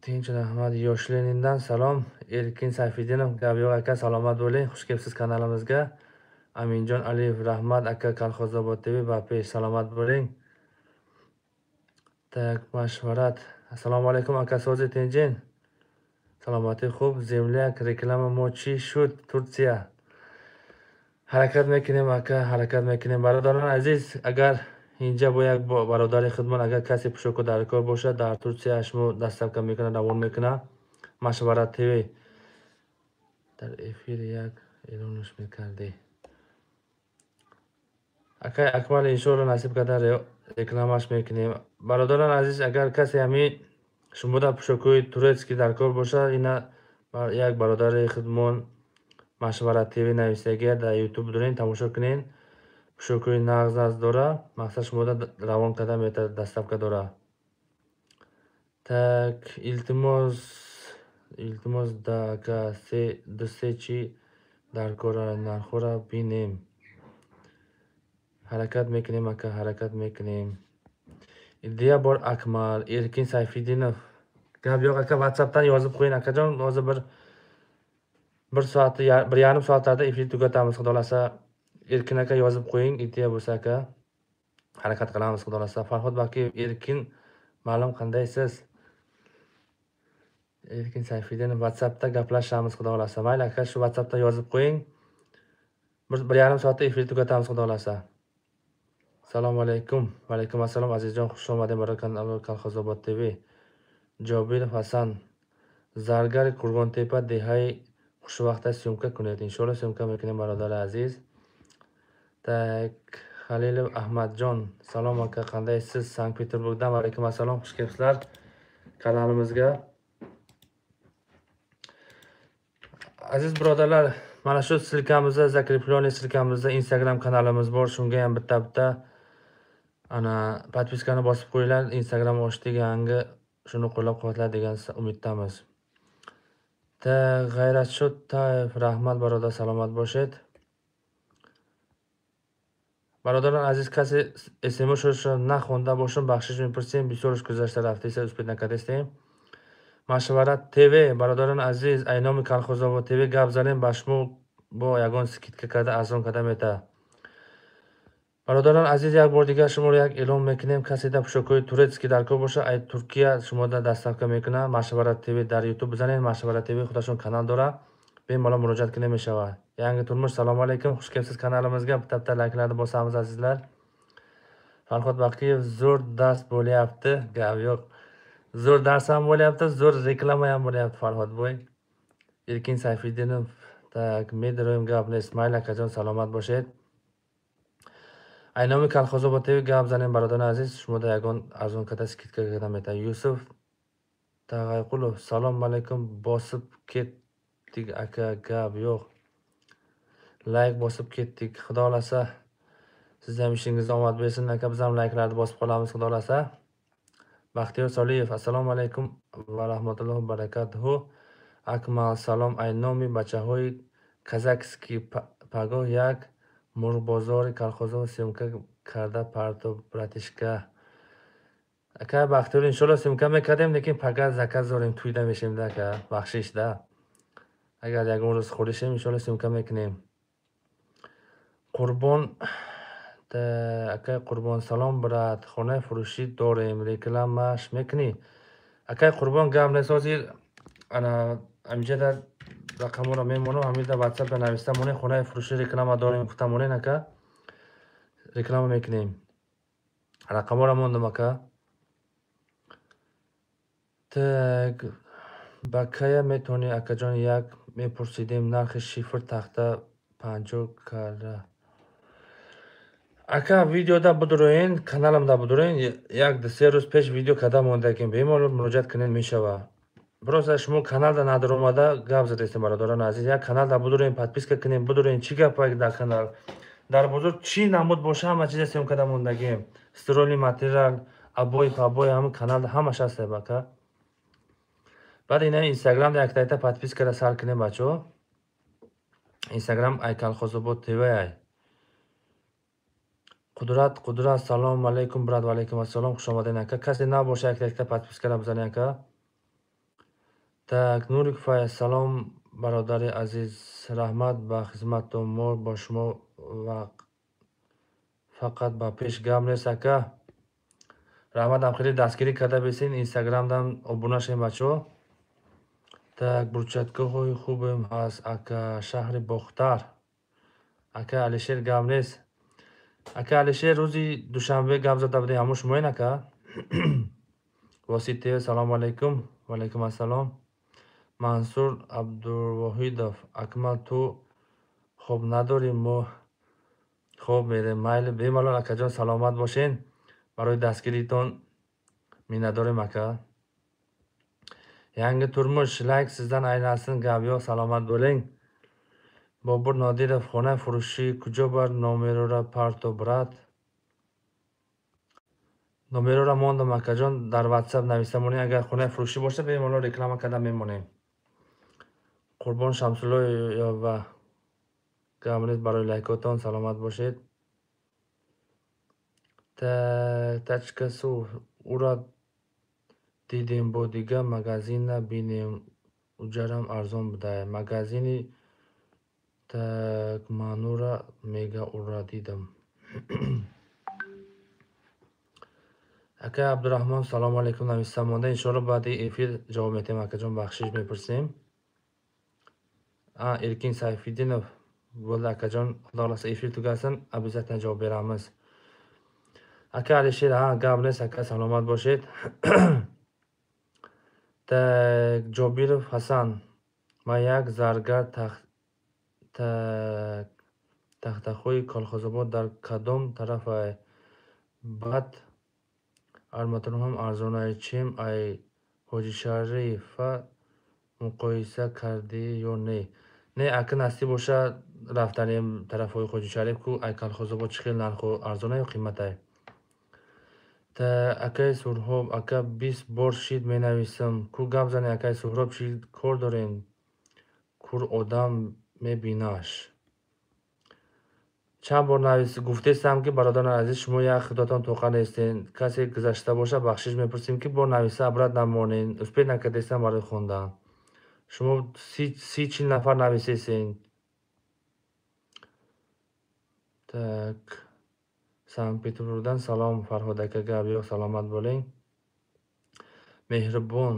S1: tinch, rahmat. Yosh Lenindan salom. Erkin Sayfiddinov, gap yo'q aka, salomat bo'ling. Xush kelibsiz kanalimizga. Aminjon Aliyev, rahmat aka, Kolxozobod TV va pesh, salomat bo'ling. Так, mashvarat. Assalomu alaykum aka, so'zi tinjin. Salomati xub. Zemlyak, reklama mo chi shud Turkiya. Harakat мекунем ака, ҳаракат мекунем. Бародарон азиз, агар инҷа бо як бародари худмон, агар касе пӯшоку дар кор бошад, дар Турсия шумо доставка мекунад, равон мекунад. Машварат ТВ дар эфир як эълонш мекардӣ. Акай Акмал, иншоалло насиб карда рекламаш мекунем. Бародарон азиз, агар касе ҳами шумода пӯшокҳои турецкӣ дар кор бошад, ина як бародари худмон Машварат ТВ нависагия дар YouTube дорем, тамошо кунед. Пӯшокҳои нағз нағз дора, мақсад шумода равон карда метавонад, доставка дора. Так, илтимос, илтимос да ака, се ду се чи Дар кора нархҳоро бинем. Ҳаракат мекунем, ака, ҳаракат мекунем. Идея бор, Акмал. Эркин Сайфиддинов, gap yo'q, aka, WhatsAppdan yozib qo'ying, akajon. Hozir bir soat, 1,5 soatlarda efir tugatamiz, xudo xohlasa. Erkin aka, yozib qo'ying, ideya bo'lsa, aka. Harakat qilamiz, xudo xohlasa. Farhod Bakiyev, Erkin ma'lum, qandaysiz? Erkin Sayfiddinov, WhatsAppda gaplashamiz, xudo xohlasa. Mayli, aka, shu WhatsAppda yozib qo'ying. 1,5 soatda efir tugatamiz, xudo xohlasa. Assalomu alaykum. Va alaykum assalom, azizjon, xush omading, barakalloh, Kolxozobod TV. Jobirov Hasan, Zargar, Qurg'ontepa, dehaи Хушвақта съёмка кунед. Иншоалло, съёмка мекунем, бародари азиз. Так, Халилов Ahmadjon, salom, aka, qandaysiz? Sankt-Peterburgdan. Va alaykum assalom, xush kelibsizlar kanalimizga. Aziz birodarlar, mana shu ссылка mizda, закрепленный ссылка mizda Instagram kanalimiz bor. Shunga ham bitta-bitta ana подписка ni bosib qo'yinglar. Instagram ochdik yangi, shuni qo'llab-quvvatlar degan umiddamiz. G'ayratshod Tayev, rahmat, barodar, salomat bo'shit. Бародарон азиз, касе СМС-шо нахонда бошам, бахшиш мепурсем, бисёрш гузашта рафтеса, успеть накардестем. Машварат ТВ, бародарон азиз, ай номи Колхозобод ТВ гап занем, ба шумо бо ягон скидка карда, арзон карда мета. Бародарон азиз, як бор дигар шуморо як эълон мекунем, касе дар пӯшокҳои турецкий дар кор боша, ай Туркия шумода доставка мекунад. Машварат ТВ дар YouTube бизанед, Машварат ТВ худашон канал дора, бемалол муроҷиат кунем мешавад. Yangi turmush, assalomu alaykum, xush kelibsiz kanalimizga. Bitta-bitta layklarni bosamiz, azizlar. Farhod Baqiyev, zo'r dars bo'lyapti, gap yo'q. Zo'r dars ham bo'lyapti, zo'r reklama ham bo'lyapti, Farhod boy. Erkin Sayfiddinov, tak, medroim gap next. Mayli, akajon, salomat bo'shit. Aynomi Kolxozobod TV gap zanem, barodarlar aziz, shumoda yagon arzon kata скидка карда мета. Yusuf Tag'ayqulov, salom alaykum, bosib ketdik, aka, gap yo'q. Layk bosib ketdik. Xudo xolasa, sizni ham ishingizga omad bersin, aka, biz ham layklarni bosib qolamiz, xudo xolasa. Baxtiyor Soliyev, assalomu alaykum va rahmatullohi va barakatuhu. Akmal, salom, aynomi bachahoyi казахский пагоҳ як мурғбозори Колхозобод съёмка карда парто, братишка. Ака Бахтиёр, иншоалло, съёмка мекардем, лекин пага заказ дорем, тӯйда мешем да, ака, бахшиш да. Агар ягон рӯз холишем, иншоалло, съёмка мекунем. Қурбон, акай Қурбон, салом, брат, хонаи фурӯшӣ дорем, рекламаш мекунӣ? Акай Қурбон, гап нест, ҳозир ана ҳаминҷа рақамҳоро мемонам, ҳаминҷа WhatsApp-да нависта монед, хонаи фурӯшӣ реклама дорем гуфта монед, ака, реклама мекунем. Рақамҳоро мондам, ака. Так, ба кая метавонӣ, акаҷон, як мепурсидем нархи шифр тахта 50 кара. Ака, видеода будуроен, каналамда будуроен, як ду се рӯз пеш видео карда мондагим, бемалол муроҷиат кунед мешавад. Просто шумо каналда надаромада гап задестем, бародарони азиз. Як каналда будуроен, подписка кунем, будуроен, чӣ гапа дар канал. Дар бозор чӣ намуд боша, ҳама чиза съёмка карда мондагим. Строительный материал, обои, пабои, ҳама каналда ҳамаш ҳаст, ака. Баъд ина Инстаграмда яктайта подписка ра сар кунем, бачаҳо. Инстаграм ай Колхозобод ТВ ай. Қудрат, Қудрат, салом алейкум, брат, ва алейкум ассалом, хуш омадед, ака. Касе набоша, якта подписка ра бизанед, ака. Так, Нурик Фай, салом, бародари азиз, раҳмат ба хизматтон, мо бо шумо ва фақат ба пеш, гап нест, ака. Раҳмат, ҳам хеле дастгирӣ карда бесин, Инстаграмдам обуна шавем, бачаҳо. Так, брусчатка ҳои хубем ҳаст, ака, шаҳри Бохтар. Ака Алишер, гап нест. Ака Алишер, рӯзи душанбе гап зада будем, ҳамон шумоен, ака? Восит, салому алайкум. Ва алайкум ассалом. Мансур Абдувоҳидов, Акмал, ту хоб надорӣ, мо хоб мерем. Майли, бемалол, акаҷон, саломат бошен. Барои дастгиритон миннатдорем, ака. Yangi turmush, layk sizdan aylansin, gap yo'q, salomat bo'ling. Bobur Nodirov, xona furushi куҷо бар, номерора парто, брат. Номерора мондам, акаҷон, дар WhatsApp нависта монед, агар хонаи фурӯшӣ бошад, бемалол реклама карда мемонем. Қурбон Шамсуллоева. Гап нест барои лайкотон, саломат бошед. Тачка су ура дидем, бо дига магазина бинем, уҷарам арзон будай. Магазини так манура мега ура дидам. Акай Абдураҳмон, салому алайкум, нависта монда. Иншоалло баъди эфир ҷавоб метиҳем, акаҷон, бахшиш мепурсем. Эркин Сайфиддинов bo'ldi, akajon, xudo xohlasa эфир tugasin, обязательно javob beramiz. Aka Alisher, ha, gap нест, ака, саломат бошед. Так, Ҷобиров Ҳасан, ман як заргар тахтаҳои Колхозобод дар кадом тарафай? Баъд арматурҳам арзонай, чем ай Ҳоҷишарифа муқоиса кардӣ ё не? Не, ака, насиб боша рафтанем тарафҳои Ҳоҷишариф ку ай Колхозобод чӣ хел нарху арзона ё қиматай. Акаи Суҳроб, ака 20 бор шид менависам. Ку гап зане, акаи Суҳроб, чӣ кор дорем? Кур одам мебинаш. Чанд бор гуфтестам ки бародарони азиз, шумо як худотон тоқа нестен. Касе гузашта боша, бахшиш мепурсем ки бо нависа абрат намонен. Успед накардестам барои хондан. Шумо 30-40 нафар нависесен. Так. Санкт-Петербургдан салом, Фарҳод ака, гап yo'q, саломат bo'ling. Меҳрибон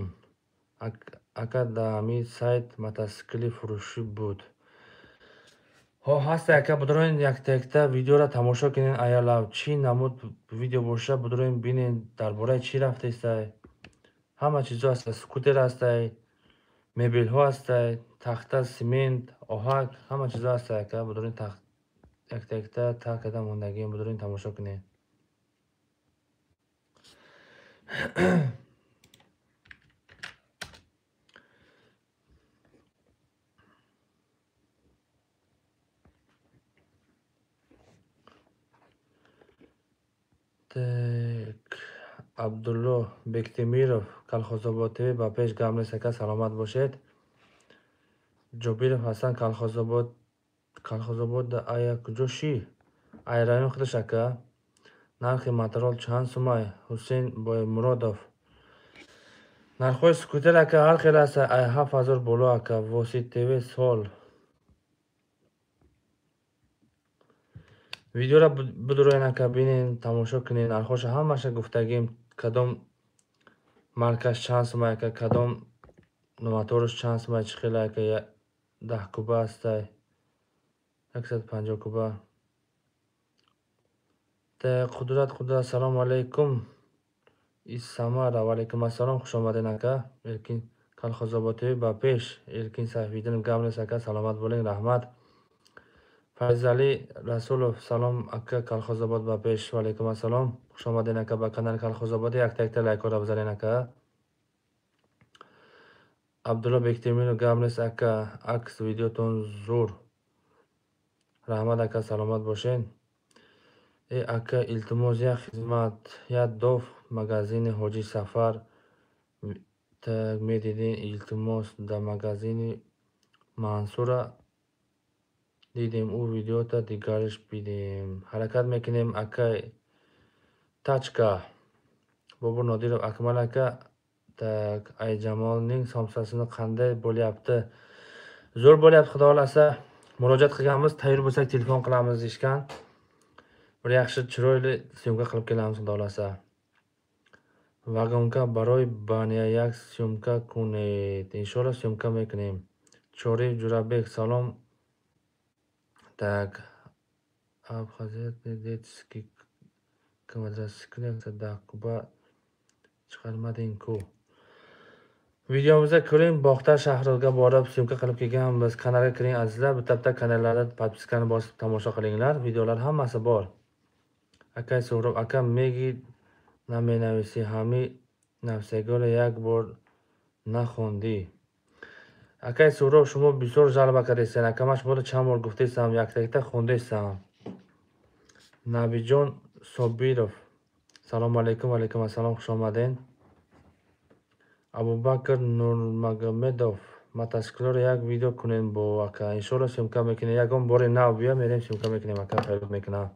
S1: ака, дар ҳамин сайт мотосикли фурӯшӣ буд. Ҳо, ҳаста, ака, будроин якта-якта видеоро тамошо кунед, аялав чӣ намуд видео боша, будроин бинед дар бораи чӣ рафтестай. Ҳама чизо ҳаста, скутер ҳастай, мебелҳо ҳастай, тахта, семент, оҳак, ҳама чизо ҳастай, ака, будроин якта-якта та карда мондагием, будроин тамошо кунед. Так, Абдулло Бектемиров, Колхозобод ТВ, ба пеш, гап нест, ака, саломат бошед. Ҷобиров Ҳасан, Колхозобод, Колхозобод ая куҷо ши? Ай район худаш, ака. Нархи материал чанд сумай? Ҳусейн Боймуродов. Нархҳои скутер, ака, ҳар хел аст, ай 7000 боло, ака. Восит ТВ сол. Видеоро бидуроен, ака, бинен, тамошо кунен, нархҳоша ҳамаша гуфтагим, кадом маркаш чанд сумай, ака, кадом мотораш чанд сумай, чӣ хел, ака, 10 куба ҳастай, 150 куба. Қудрат, Қудрат, салому алайкум. Исамара, ва алайкум ассалом, хуш омаден, ака. Эркин Колхозобод ТВ ба пеш, Эркин Сайфиддинов, гап нест, ака, саломат bo'ling, раҳмат. Файзали Расулов, салом, ака, Колхозобод ба пеш, ва алайкум ассалом, хуш омаден, ака, ба канали Колхозобод, якта-якта лайкҳоро бизанен, ака. Абдулло Бектемиров, гап нест, ака, акс видеотон зур. Раҳмат, ака, саломат бошен. Ака, илтимос, як хизмат, як доф магазини Ҳоҷи Сафар медидин, илтимос, дар магазини Мансура дидем, ӯ видеота дигариш бидем. Ҳаракат мекунем, ака. Тачка. Бобур Нодиров, Акмал ака, так, Айҷамолning somsasini qanday bo'lyapti? Zo'r bo'lyapti, xudo xolasa. Murojaat qilganmiz, tayyor bo'lsak telefon qilamiz deyishgan. Bir yaxshi chiroyli syomka qilib kelamiz, xudo xolasa. Vagonka барои баня як syomka кунед. Иншоалло syomka мекунем. Чориев Ҷурабек, салом. Так, Абхазия детский квадроцикл 110 куба chiqarmading-ku. Videomizda ko'ring, Boxtar shahriga borib syomka qilib kelganmiz. Kanalga kiring azizlar, bitta-bitta kanallarda podpiskani bosib tomosha qilinglar. Videolar hammasi bor. Aka Suhrob, aka megi наменависӣ, ҳами нафсагиро як бор нахондӣ. Акаи Суҳроб, шумо бисёр жалба кардестен. Ака, ман шуморо чанд бор гуфтестам, якта-якта хондестам. Набиҷон Собиров, салому алайкум, ва алайкум ассалом, хуш омаден. Абубакр Нурмагомедов, Мотоциклро як видео кунем бо ака. Иншоалло съёмка мекунем. Ягон бори нав бия мерем съёмка мекунем ака, тайёр мекунам.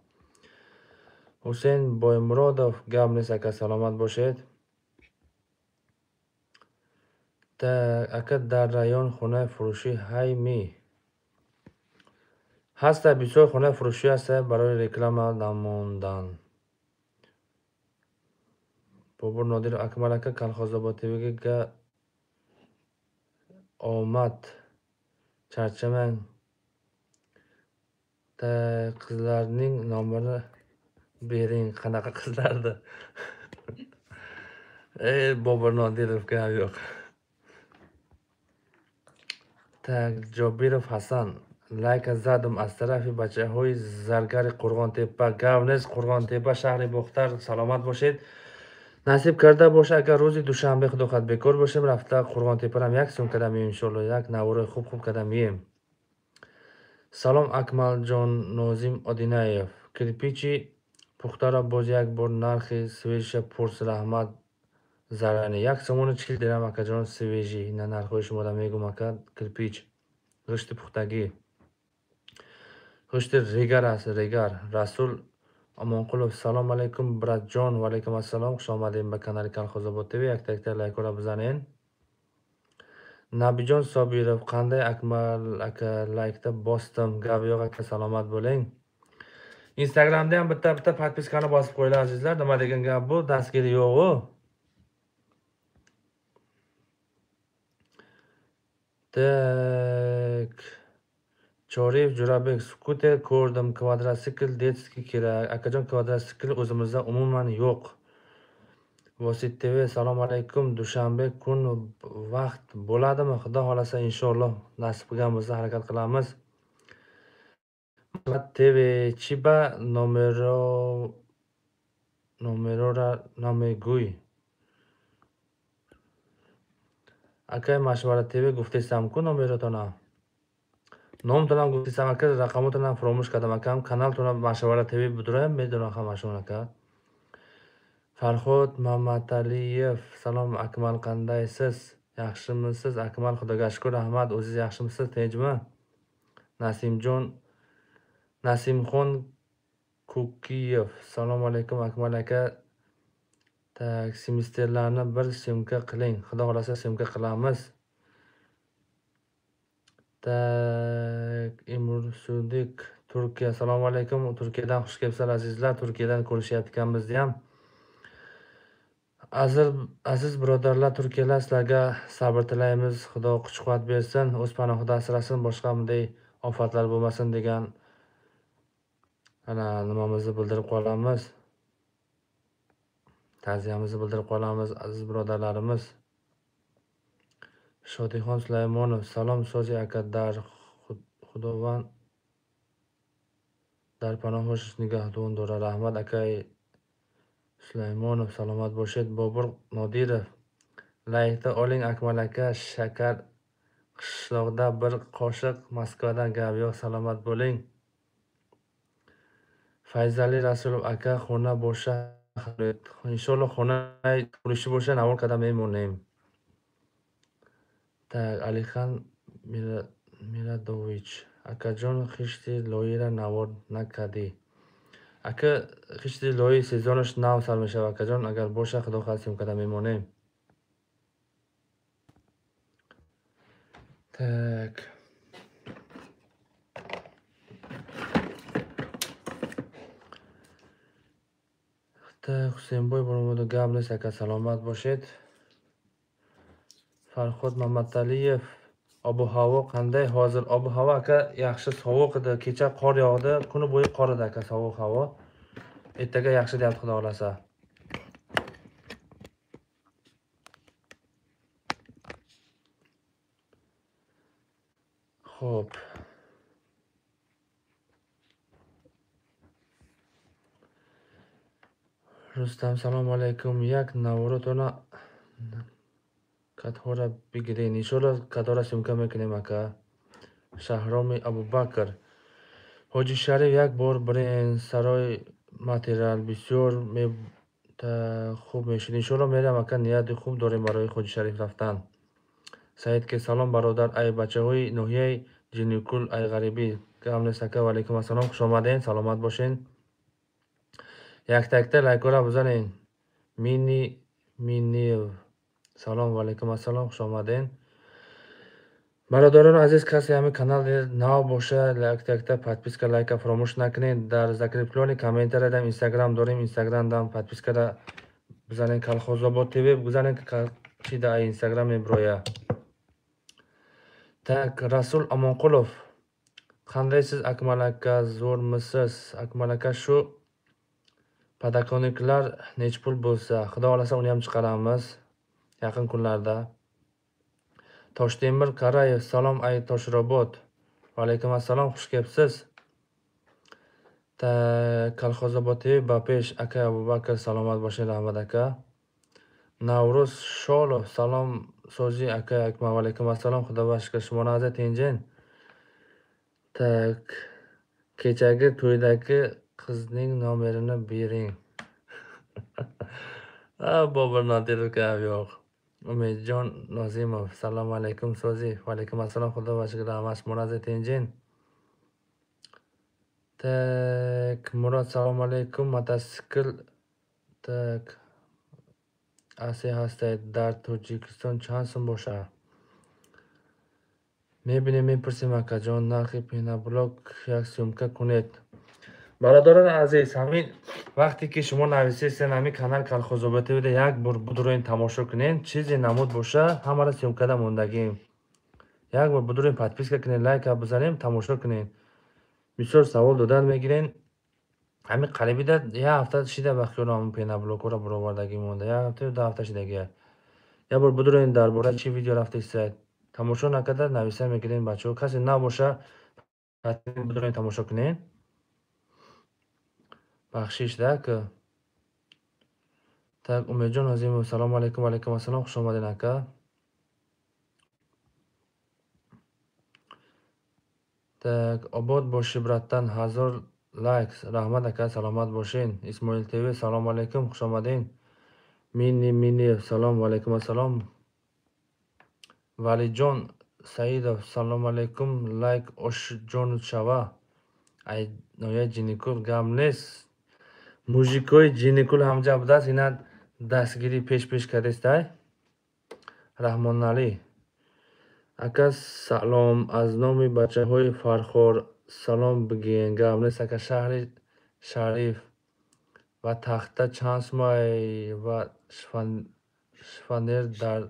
S1: Ҳусейн Боймуродов, гап нест ака, саломат бошед. Ака дар район хонаи фурӯшӣ ҳай-ми? Ҳаста, бисёр хонаи фурӯшӣ ҳаста барои реклама намондан. Бобур Нодиров, Акмал ака Калхозобод ТВга омад. Charchamang. Qizlarning nomini bering. Qanaqa qizlardi? Ey Bobur Nodirov, gap yo'q. Так, Ҷобиров Ҳасан, лайка задам аз тарафи бачаҳои заргари Қурғонтепа. Гап нест, Қурғонтепа, шаҳри Бохтар, саломат бошед. Насиб карда боша, агар рӯзи душанбе худо хоҳад бекор бошем, рафта Қурғонтепарам як сум карда меем иншоалло, як наворои хуб хуб карда меем. Салом Акмалҷон Нозим Одинаев. Кирпичи пухтаро боз як бор нархи свежиша пурс, раҳмат зарани. 1 сомону 40 дирам акаҷон свежий. Ина нархҳои шуморо мегӯм ака, кирпич. Ғишти пухтагӣ. Ғишти регар аст, регар. Расул Амонқулов, салом алейкум братҷон, ва алейкум ассалом, хуш омадем ба канали Калхозобод ТВ. Якта якта лайкҳоро бизанед. Набиҷон Собиров, қандай Акмал ака лайкда bosdim. Gap yo'q aka, salomat bo'ling. Instagramda ham bitta bitta podpiskani bosib qo'yinglar azizlar. Nima degan gap bu? Dastgiri yo'q-u. Так. Choriyev Jo'rabek, skuter ko'rdim, kvadrotsikl detskiy kerak. Akajon, kvadrotsikl o'zimizda umuman yo'q. Vosit TV, salom alaykum. Dushanbe kun vaqt bo'ladimi? Xudo xolasa inshaalloh nasib qilgan bo'lsa harakat qilamiz. TV Chiba nomerora namegуй. Акай Машварат TV гуфтесам ку номеротона. Номтонам гуфтесам ака, рақамотонам фаромӯш кардам акам. Каналтонам Машварат TV будураям, медонам ҳамашон ака. Farhod Mamataliyev, salom Akmal, qandaysiz? Yaxshimisiz? Akmal, Xudoga shukr, rahmat. O'zingiz yaxshimisiz? Tinchmi? Nasimjon Nasimxon Kukiyev, salom alaykum Akmal aka. Taksimetrlarni bir syomka qiling. Xudo xolasa syomka qilamiz. Tak, Imur Sudik, Turkiya, salom alaykum. Turkiyadan xush kelibsizlar azizlar. Turkiyadan ko'rishyapti bizni ham. Aziz birodarlar, turkiyalar, sizlarga sabr tilaymiz. Xudo kuch-quvvat bersin, o'z panohida asrasin, boshqa bunday ofatlar bo'lmasin degan ana nimamizni bildirib qolamiz. Ta'ziyamizni bildirib qolamiz aziz birodarlarimiz. Shodixon Sulaymonov, salom Sozi aka, dar Xudovand dar panohish nigahdon dora. Rahmat akay Sulaymonov, salomat bo'shed. Bobur Nodirov, laykni oling Akmal aka, shakar qishloqda bir qoshiq, Moskvadan gap yo'q, salomat bo'ling. Fayzali Rasulov aka, xona bo'sha, inshaalloh xona qurishi bo'sha navor qadam memurnim. Так, Alixan Miladovich, akajon xishti loyira navor nakadi. Aka xishti loyi сезонаш нав сар мешавад акаҷон, агар боша худо хоҳад съёмкада мемонем. Так. Так, Husenboy Boromudov, gap нест ака, саломат бошед. Farhod Mamataliyev, ob-havo qanday hozir? Ob-havo aka yaxshi, sovuq edi. Kecha qor yog'di, kuni bo'yi qor edi aka, sovuq havo. Ertaga yaxshi deyapti xudo xolasa. Xo'p. Rustam, salom alaykum. Як наворотона катҳоро бигирен. Иншоалло катҳоро съёмка мекунем ака. Шаҳроми Абубакр, Ҳоҷи Шариф як бор бирен сарои материал бисёр хуб мешуд. Иншоалло мерам ака, нияти хуб дорем барои Ҳоҷи Шариф рафтан. Саид ки салом бародар, ай бачаҳои ноҳияи Ҷиникул, ай ғарибӣ. Гап нест ака, ва алайкум ассалом, хуш омаден, саломат бошен. Якта-якта лайкҳоро бизанен. Мини Миниев салом, ва алайкум ассалом, хуш омаден. Бародарони азиз, касе ҳамин канал нав боша, якта-якта подписка, лайка фаромӯш накунед. Дар закреплённый комментария Инстаграм дорем, Инстаграмдам подпискара бизанед, Колхозобод ТВ бизанед, чи дар Инстаграм мебирояд. Так, Расул Амонқулов, қандайсиз Акмал ака, zo'rmisiz? Акмал ака, shu подоконникlar nechi pul bo'lsa, Xudo xohlasa uni ham chiqaramiz yaqin kunlarda. Toshtemir Qarayev, salom ay Toshrobod. Va alaykum assalom, xush kelibsiz. Kolxozobod TV ba pesh aka Abubakr, salomat bo'ling, rahmat aka. Navruz Sholov, salom so'zi aka Akmal, va alaykum assalom, Xudoga shukr, shumoni azza tenjin. Tak, kechagi to'ydagi qizning nomerini bering. Bobur Nodirov gap yo'q. Umidjon Nozimov, salom alaykum so'zi, va alaykum assalom, Xudoga shukr, rahmat, shumoni azza tenjin. Tak, Murod, salom alaykum, mototsikl. Tak, асе ҳастед, дар Тоҷикистон чанд сум бошад? Мебинем, мепурсем акаҷон, нархи пеноблок як съёмка кунед. Бародарони азиз, ҳамин вақте ки шумо нависестен ҳамин канал Колхозобод ТВ як бор будуроин тамошо кунед, чизе намуд боша, ҳамаро съёмкада мондагим. Як бор будуроин подписка кунед, лайка бизанем, тамошо кунед. Бисёр савол додан мегирен. Ҳамин қарибида як ҳафта шида ба хиёл ҳамин пеноблокҳоро баровардагӣ монда. Як ҳафта ё 2 ҳафта шидагия. Як бор будуроин дар бораи чӣ видео рафтесед, тамошо накарда нависа мегирен бачаҳо. Касе набоша, будуроин тамошо кунед. Бахшиш так. Так, Умедҷон Азимов, салом алайкум, ва алайкум ассалом, хуш омадед ака. Так, обод бошӣ братан, 1000 лайк, раҳмат ака, саломат бошен. Исмоил ТВ, салом алайкум, хуш омадед. Мини Миниев, салом, ва алайкум ассалом. Валиҷон Саидов, салом алайкум, лайк ошҷон шава. Ай ноҳияи Ҷиникул гап нест. Мужикои Ҷиникул ҳамҷа будааст, ина дастгирӣ пеш-пеш кардестай. Раҳмоналӣ ака, салом аз номи бачаҳои Фархор, салом бигӯен. Гап нест ака, шаҳри Шариф ва тахта чанд сумай ва шифонер дар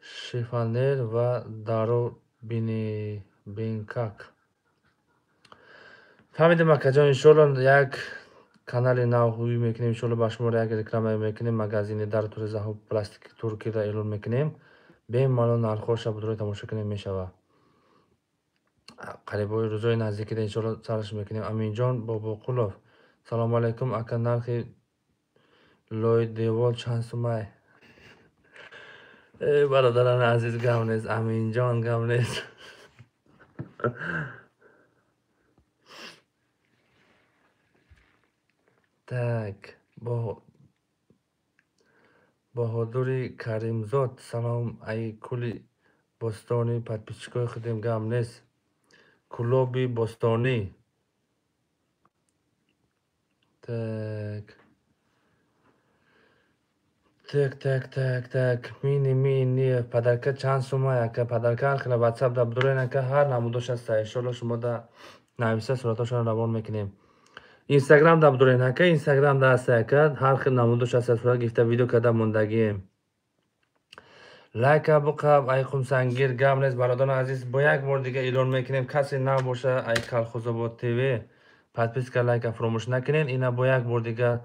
S1: шифонер ва даро бинкак. Фаҳмидем акаҷон, иншоалло як канали нав ҳуй мекунем, иншоалло ба шумо як реклама мекунем, магазини дар туризаҳо пластики туркиро эълон мекунем. Бемалол нархҳоша будурои тамошо кунем мешавад. Қарибои рӯзои наздикида иншоалло сараш мекунем. Аминҷон Бобоқулов, салому алайкум ака, нархи лои девол чанд сумай? Эй бародарони азиз, гап нест, Аминҷон гап нест. Так, Баҳодури Каримзод, салом ай кули бостонӣ, подписчикои худем, гап нест. Кулоби бостонӣ. Так. Так, так, так, так. Мини, мини, подарка чанд сумай ака? Подарка ҳар хела WhatsApp да будурен ака, ҳар намудош ҳаста. Иншоалло шумо да нависа суратҳошонро равон мекунем. Инстаграм да будурен ака, Инстаграм да ҳаста ака, ҳар хел намудош ҳаста, сурат гирифта видео карда мондагием. Лайка буқаб, ай Қумсангир, гап нест бародарони азиз, бо як бор дига эълон мекунем, касе набоша ай Колхозобод ТВ подписка, лайка фаромӯш накунед. Ина бо як бор дига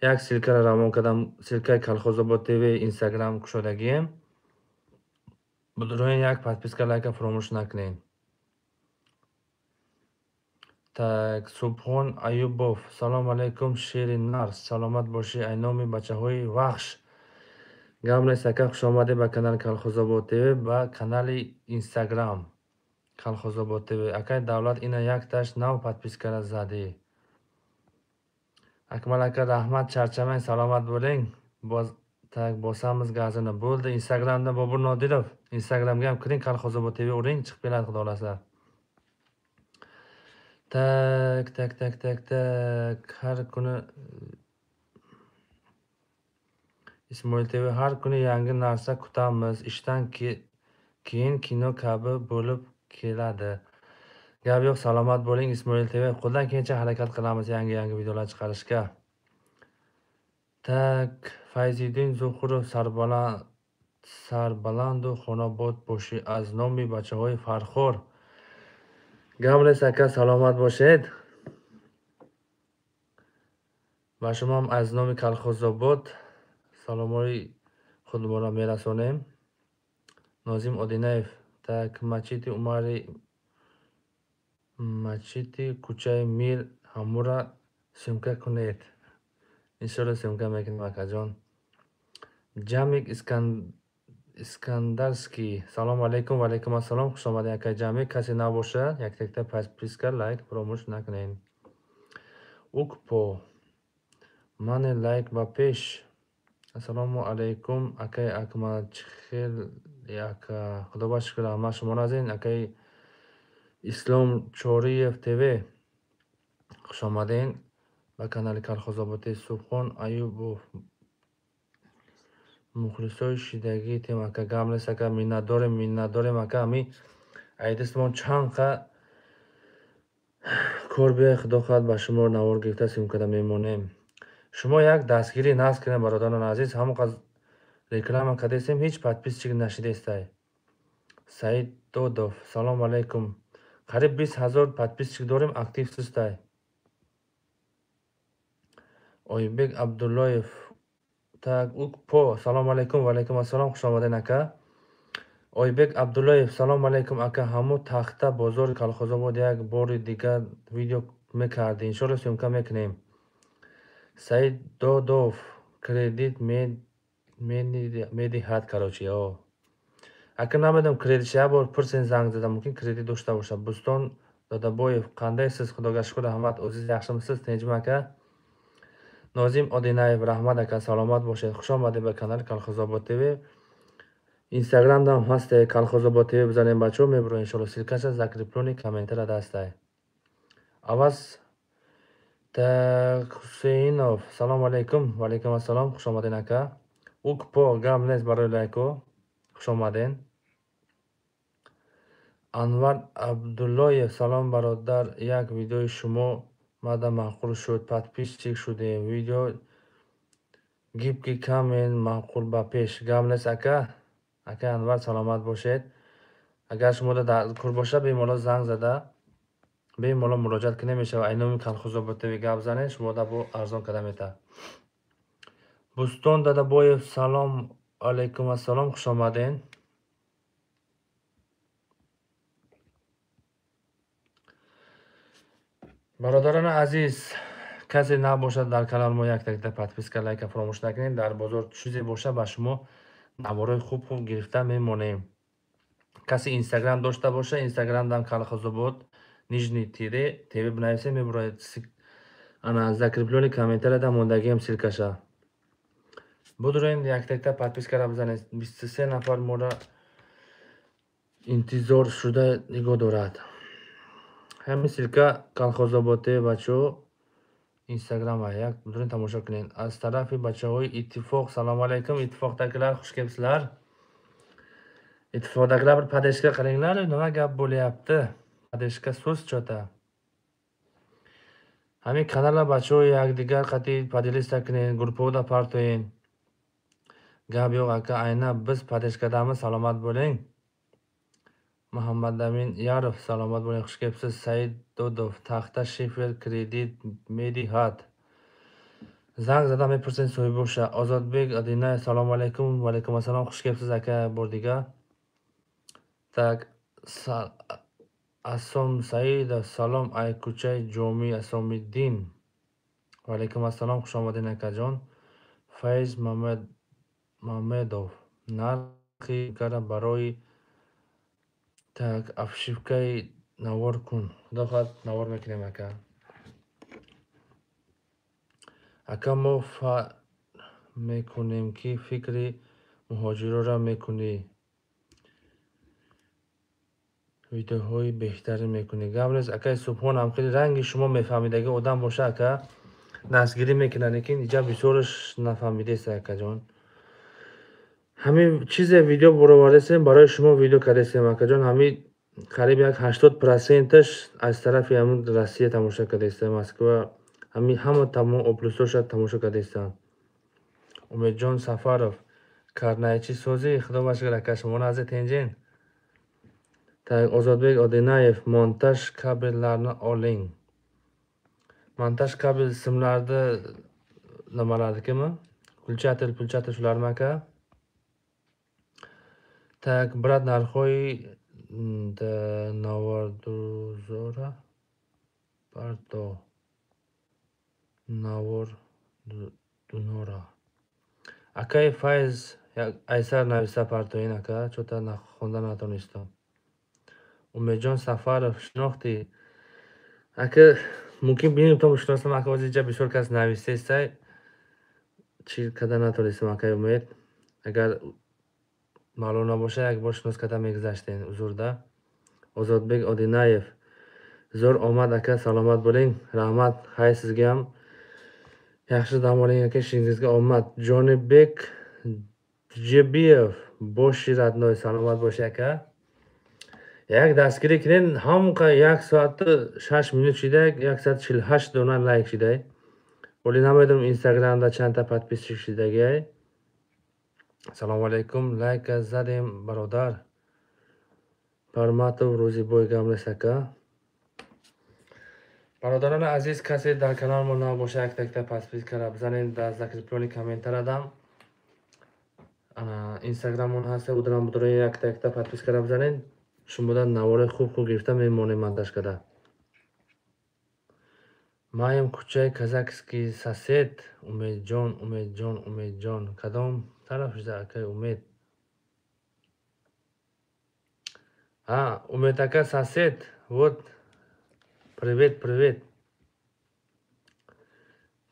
S1: як ссылкаро равон кардам, ссылкаи Колхозобод ТВ Инстаграм кушодагием. Будуроин як подписка, лайка фаромӯш накунед. Так, Субҳон Аюбов, салом алайкум, шери нар, саломат бошӣ, ай номи бачаҳои Вахш. Гап нест ака, хуш омадед ба канали Колхозобод ТВ, ба канали Инстаграм Колхозобод ТВ. Акай Давлат, ина якташ нав подпискара задӣ. Акмал ака, раҳмат, чарчамай, саломат bo'ling. Боз Так, bosamiz gazini. Bo'ldi. Instagramda Bobur Nodirov. Instagramga ham kiring, Kolxozobod TV uring, chiqib keladi xudo xolasa. Так, так, так, так, так. Har kuni Ismoil TV har kuni yangi narsa kutamiz. Ishdan keyin kino kabi bo'lib keladi. Gap yo'q, salomat bo'ling Ismoil TV. Qo'ldan kelgancha harakat qilamiz yangi-yangi videolar chiqarishga. Так, Fayziddin Zuhurov sarbalandu xonobod boshi аз номи бачаҳои Фархор. Гап нест ака, саломат бошед. Ба шумо ҳам аз номи Колхозобод саломҳои худмонро мерасонем. Нозим Одинаев. Так, мачити Умари, мачити кӯчаи Мир ҳамура съёмка кунед. Иншоалло съёмка мекунем акаҷон. Ҷамик Искандарский. Салому алайкум. Ва алайкум ассалом. Хуш омадед акаи Ҷамик. Касе набошад, як-якта подписка, лайк фаромӯш накунед. Укпо. Мане лайк ба пеш. Ассалому алайкум акаи Акмал. Чӣ хел ака? Худо ба шукр, раҳмат шумо назин. Акаи Ислом Чориев ТВ. Хуш омадед ба канали Колхозобод. Субҳон Аюбов. Мухлисои шидагӣ тем ака. Гап нест ака, миннатдорем, миннатдорем ака. Ами айдистмон чанд қа кор биёй, худо хоҳад ба шумо навор гирифта съёмка карда мемонем. Шумо як дастгирӣ насб кунед бародарони азиз, ҳамон қадр реклама кардестем, ҳеҷ подписчик нашидестай. Саид Додов, салому алайкум. Қариб 20 000 подписчик дорем, актив сустай. Ойбек Абдуллоев. Так, Укпо, салому алайкум, ва алайкум ассалом, хуш омадед ака. Ойбек Абдуллоев, салому алайкум ака, ҳамун тахта бозори Колхозобод як бори дигар видео мекардӣ, иншоалло съёмка мекунем. Саид Додов, кредит медиҳад, короче, о. Ака намедонам кредит як бор пурсен занг зада, мумкин кредит дошта бошад. Бустон Додабоев, қандайсиз? Худога шукр, раҳмат. O'zingiz yaxshimisiz? Tinchmi aka? Нозим Одинаев, раҳмат ака, саломат бошед. Хуш омадед ба канали Колхозобод ТВ. Инстаграмда ҳам ҳасте Колхозобод ТВ бизанем бачаҳо, мебурем иншоалло. Ссылкаша закреплённый комментария дастай. Аваз Так Хусейнов, салому алайкум. Ва алайкум ассалом, хуш омадед ака. Укпо, гап нест барои лайко. Хуш омадед. Анвар Абдуллоев, салом бародар, як видеои шумо мада маъқул шуд, подписчик шудем. Видео гибки камен маъқул ба пеш. Гап нест ака. Ака Анвар, саломат бошед. Агар шумо дар кор бошад, бемалол занг зада бемалол муроҷиат кунед мешавад. Ай номи Колхозобод ТВ гап занед, шумо да бо арзон карда метавад. Бустон Дадабоев, салом алайкум ассалом, хуш омадед. Бародарони азиз, касе набошад дар канал мо як-якта подписка, лайка фаромӯш накунед. Дар бозор чизе бошад, ба шумо наворҳои хуб-хуб гирифта мемонем. Касе Инстаграм дошта бошад, Инстаграмдам Колхозобод нижний тире ТВ бинависед, мебуроед. Ана закреплённый комментарияда мондагиам ссылкаша. Будурен як-якта подпискара бизанед. 23 нафар моро интизор шуда нигоҳ дорад. Ҳамин ссылка Колхозобод ТВ бачаҳо Инстаграма як будурен тамошо кунед. Аз тарафи бачаҳои Иттифоқ, салому алайкум, Иттифоқдагилар, хуш келибсizlar. Иттифоқдагилар bir поддержка qilinglar, nima gap bo'lyapti? Поддержка so'z chota. Ҳамин каналла бачаҳо якдигар қатъи поделиться кунед, группаҳода партоед. Гап yo'q aka, aynan biz поддержкадamiz, salomat bo'ling. Muhammadamин Яров, саломат bo'ling, xush kelibsiz. Said Dodov, taxta shifer kredit медиҳад. Занг зада мепурсед соҳиб боша. Озодбек Одинаев, салому алайкум. Ва алайкум ассалом, хуш келибсиз ака бордига. Так, Асом Саидов, салом ай кӯчаи Ҷомӣ Асомиддин. Ва алайкум ассалом, хуш омадед акаҷон. Файз Мамедов, нархи гара барои так обшивкаи навор кун. Худо хоҳад навор мекунем ака. Ака мо мекунем, ки фикри муҳоҷироро мекунӣ, видеоҳои беҳтарин мекунӣ. Гап нест, акаи Субҳон, ҳам хеле ранги шумо мефаҳмидаги одам боша, ака, дастгирӣ мекунад, лекин иҷа бисёраш нафаҳмидест, акаҷон. Ҳамин чизе видео баровардесем, барои шумо видео кардесем, акаҷон. Ҳамин қариб як 80%-аш аз тарафи ҳамин Россия тамошо кардестем, Москва. Ҳамин ҳама тамом областҳоша тамошо кардестанд. Умедҷон Сафаров, карнайчи созӣ, худо ба шукр, ака, шумо назди тенҷен. Так, Озодбек Одинаев, монтаж kabellarni oling. Montaj kabel simlarni nimalarnikimi? Включатель, pulchatel shularmi, aka? Так, брат, нархҳои навардузора парто навор дунора. Акаи Файз айсар нависа партоин, ака, чота хонда натонистам. Умедҷон Сафаров, шинохтӣ? Ака, мумкин бинем то мешиносам, ака, ҳозир иҷа бисёр кас нависестай. Чӣ када натонистам, акаи Умед. Агар маълум набоша, як бор шинос карда мегузаштен, узурда. Озодбек Одинаев, zo'r omad, aka, salomat bo'ling. Rahmat, hay sizga ham. Yaxshi dam oling, aka, ishingizga omad. Jonibek Jibiyev, boshi родной, salomat bo'sh, aka. Як дастгирӣ кунед, ҳамқа як соату 6 минут шида, 148 дона лайк шида. Вале намедонам Инстаграмда чандта подписчик шидагиай. Салому алайкум, лайка задем, бародар. Парматов Рӯзибой, гап нест, ака. Бародарони азиз, касе дар канали мо нав боша, якта якта подпискара бизанед, дар закреплёни комментарадам. Ана Инстаграмон ҳаст, удрам будрои якта якта подпискара бизанед. Шумода навори хуб хуб гирифта мемонем монтаж карда. Маем кӯчаи Казакский сосед. Умедҷон, Умедҷон, Умедҷон. Кадом тараф шуда, акаи Умед? А, Умед ака сосед. Вот. Привет, привет.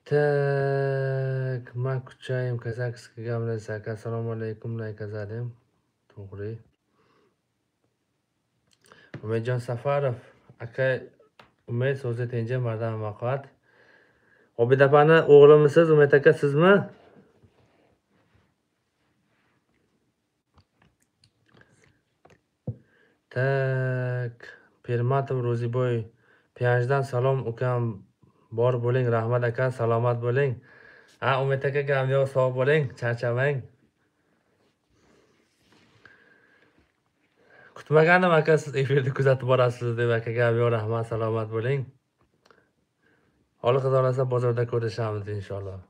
S1: Так, ма кӯчаем Казакский, гап нест, ака. Салому алайкум, лайка задем. Туғри. Умедҷон Сафаров, aka Умед, so'zi tenja mardam vaqat. Obidapani o'g'limisiz, Umid aka, sizmi? Так, Pirmatov Ro'ziboy, Piyanjdan salom ukam, bor bo'ling, rahmat aka, salomat bo'ling. Ha, Umid aka, gap yo'q, sog' bo'ling, charchamang. Kutmaganim, aka, siz efirni kuzatib borasiz deb, aka, gap yo'q, rahmat, salomat bo'ling. Alloh xohlasa bozorda ko'rishamiz inshaalloh.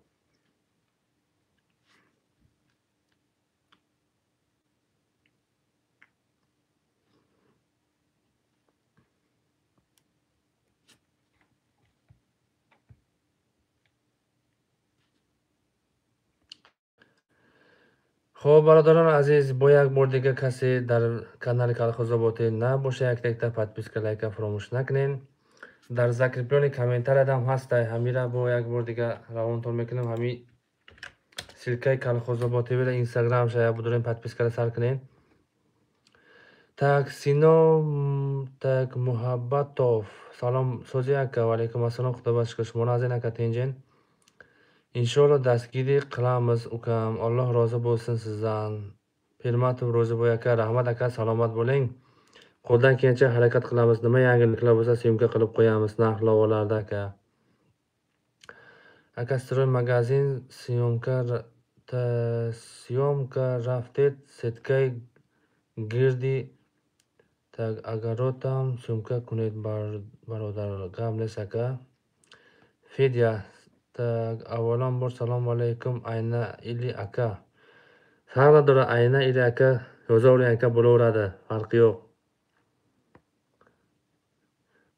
S1: Хоб, бародарони азиз, бо як бор дига касе дар канали Калхозобод набоша, якта якта подписка, лайка фаромӯш накунед. Дар закреплёни комментариядам ҳастай, ҳамира бо як бор дига равонтон мекунам. Ҳами ссылкаи Калхозобод ТВ-ра Инстаграм шая будурем, подпискара сар кунед. Так, Сино, так, Муҳаббатов, салом сози ака, ва алайкум ассалом, худо ба шукр, шумо назин ака тенҷен. Иншоалло дастгирӣ қилamiz, ukam, Alloh rozi bo'lsin sizdan. Pirmatov Ro'ziboy aka, rahmat aka, salomat bo'ling. Qo'ldan kelgancha harakat qilamiz. Nima yangiliklar bo'lsa, syomka qilib qo'yamiz narx lavolarda, aka. Aka, строй magazin syomka raftet setkay girdi так огородам syomka kuned barodar, gap нест, aka. Fedya, так, avvalambor salom alaykum, ayna ili aka. Farq nadora, ayna ili aka, yozavering aka, bo'laveradi, farqi yo'q.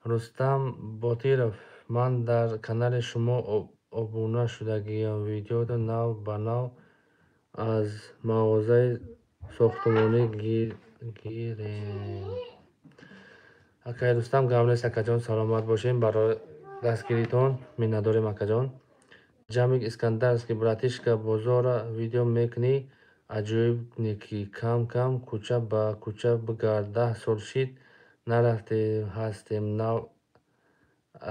S1: Rustam Botirov, man дар канали шумо обуна шудагиам, видеода нав ба нав аз мағозаи сохтмонӣ гирем. Акай Рустам, гап нест, акаҷон, саломат бошем, барои дастгиритон миннатдорем, акаҷон. Ҷамик Искандарский, братишка, бозора видео мекунӣ, аҷоиб неки, кам-кам кӯча ба кӯча бигард, 10 сол шид нарафтем, ҳастем нав,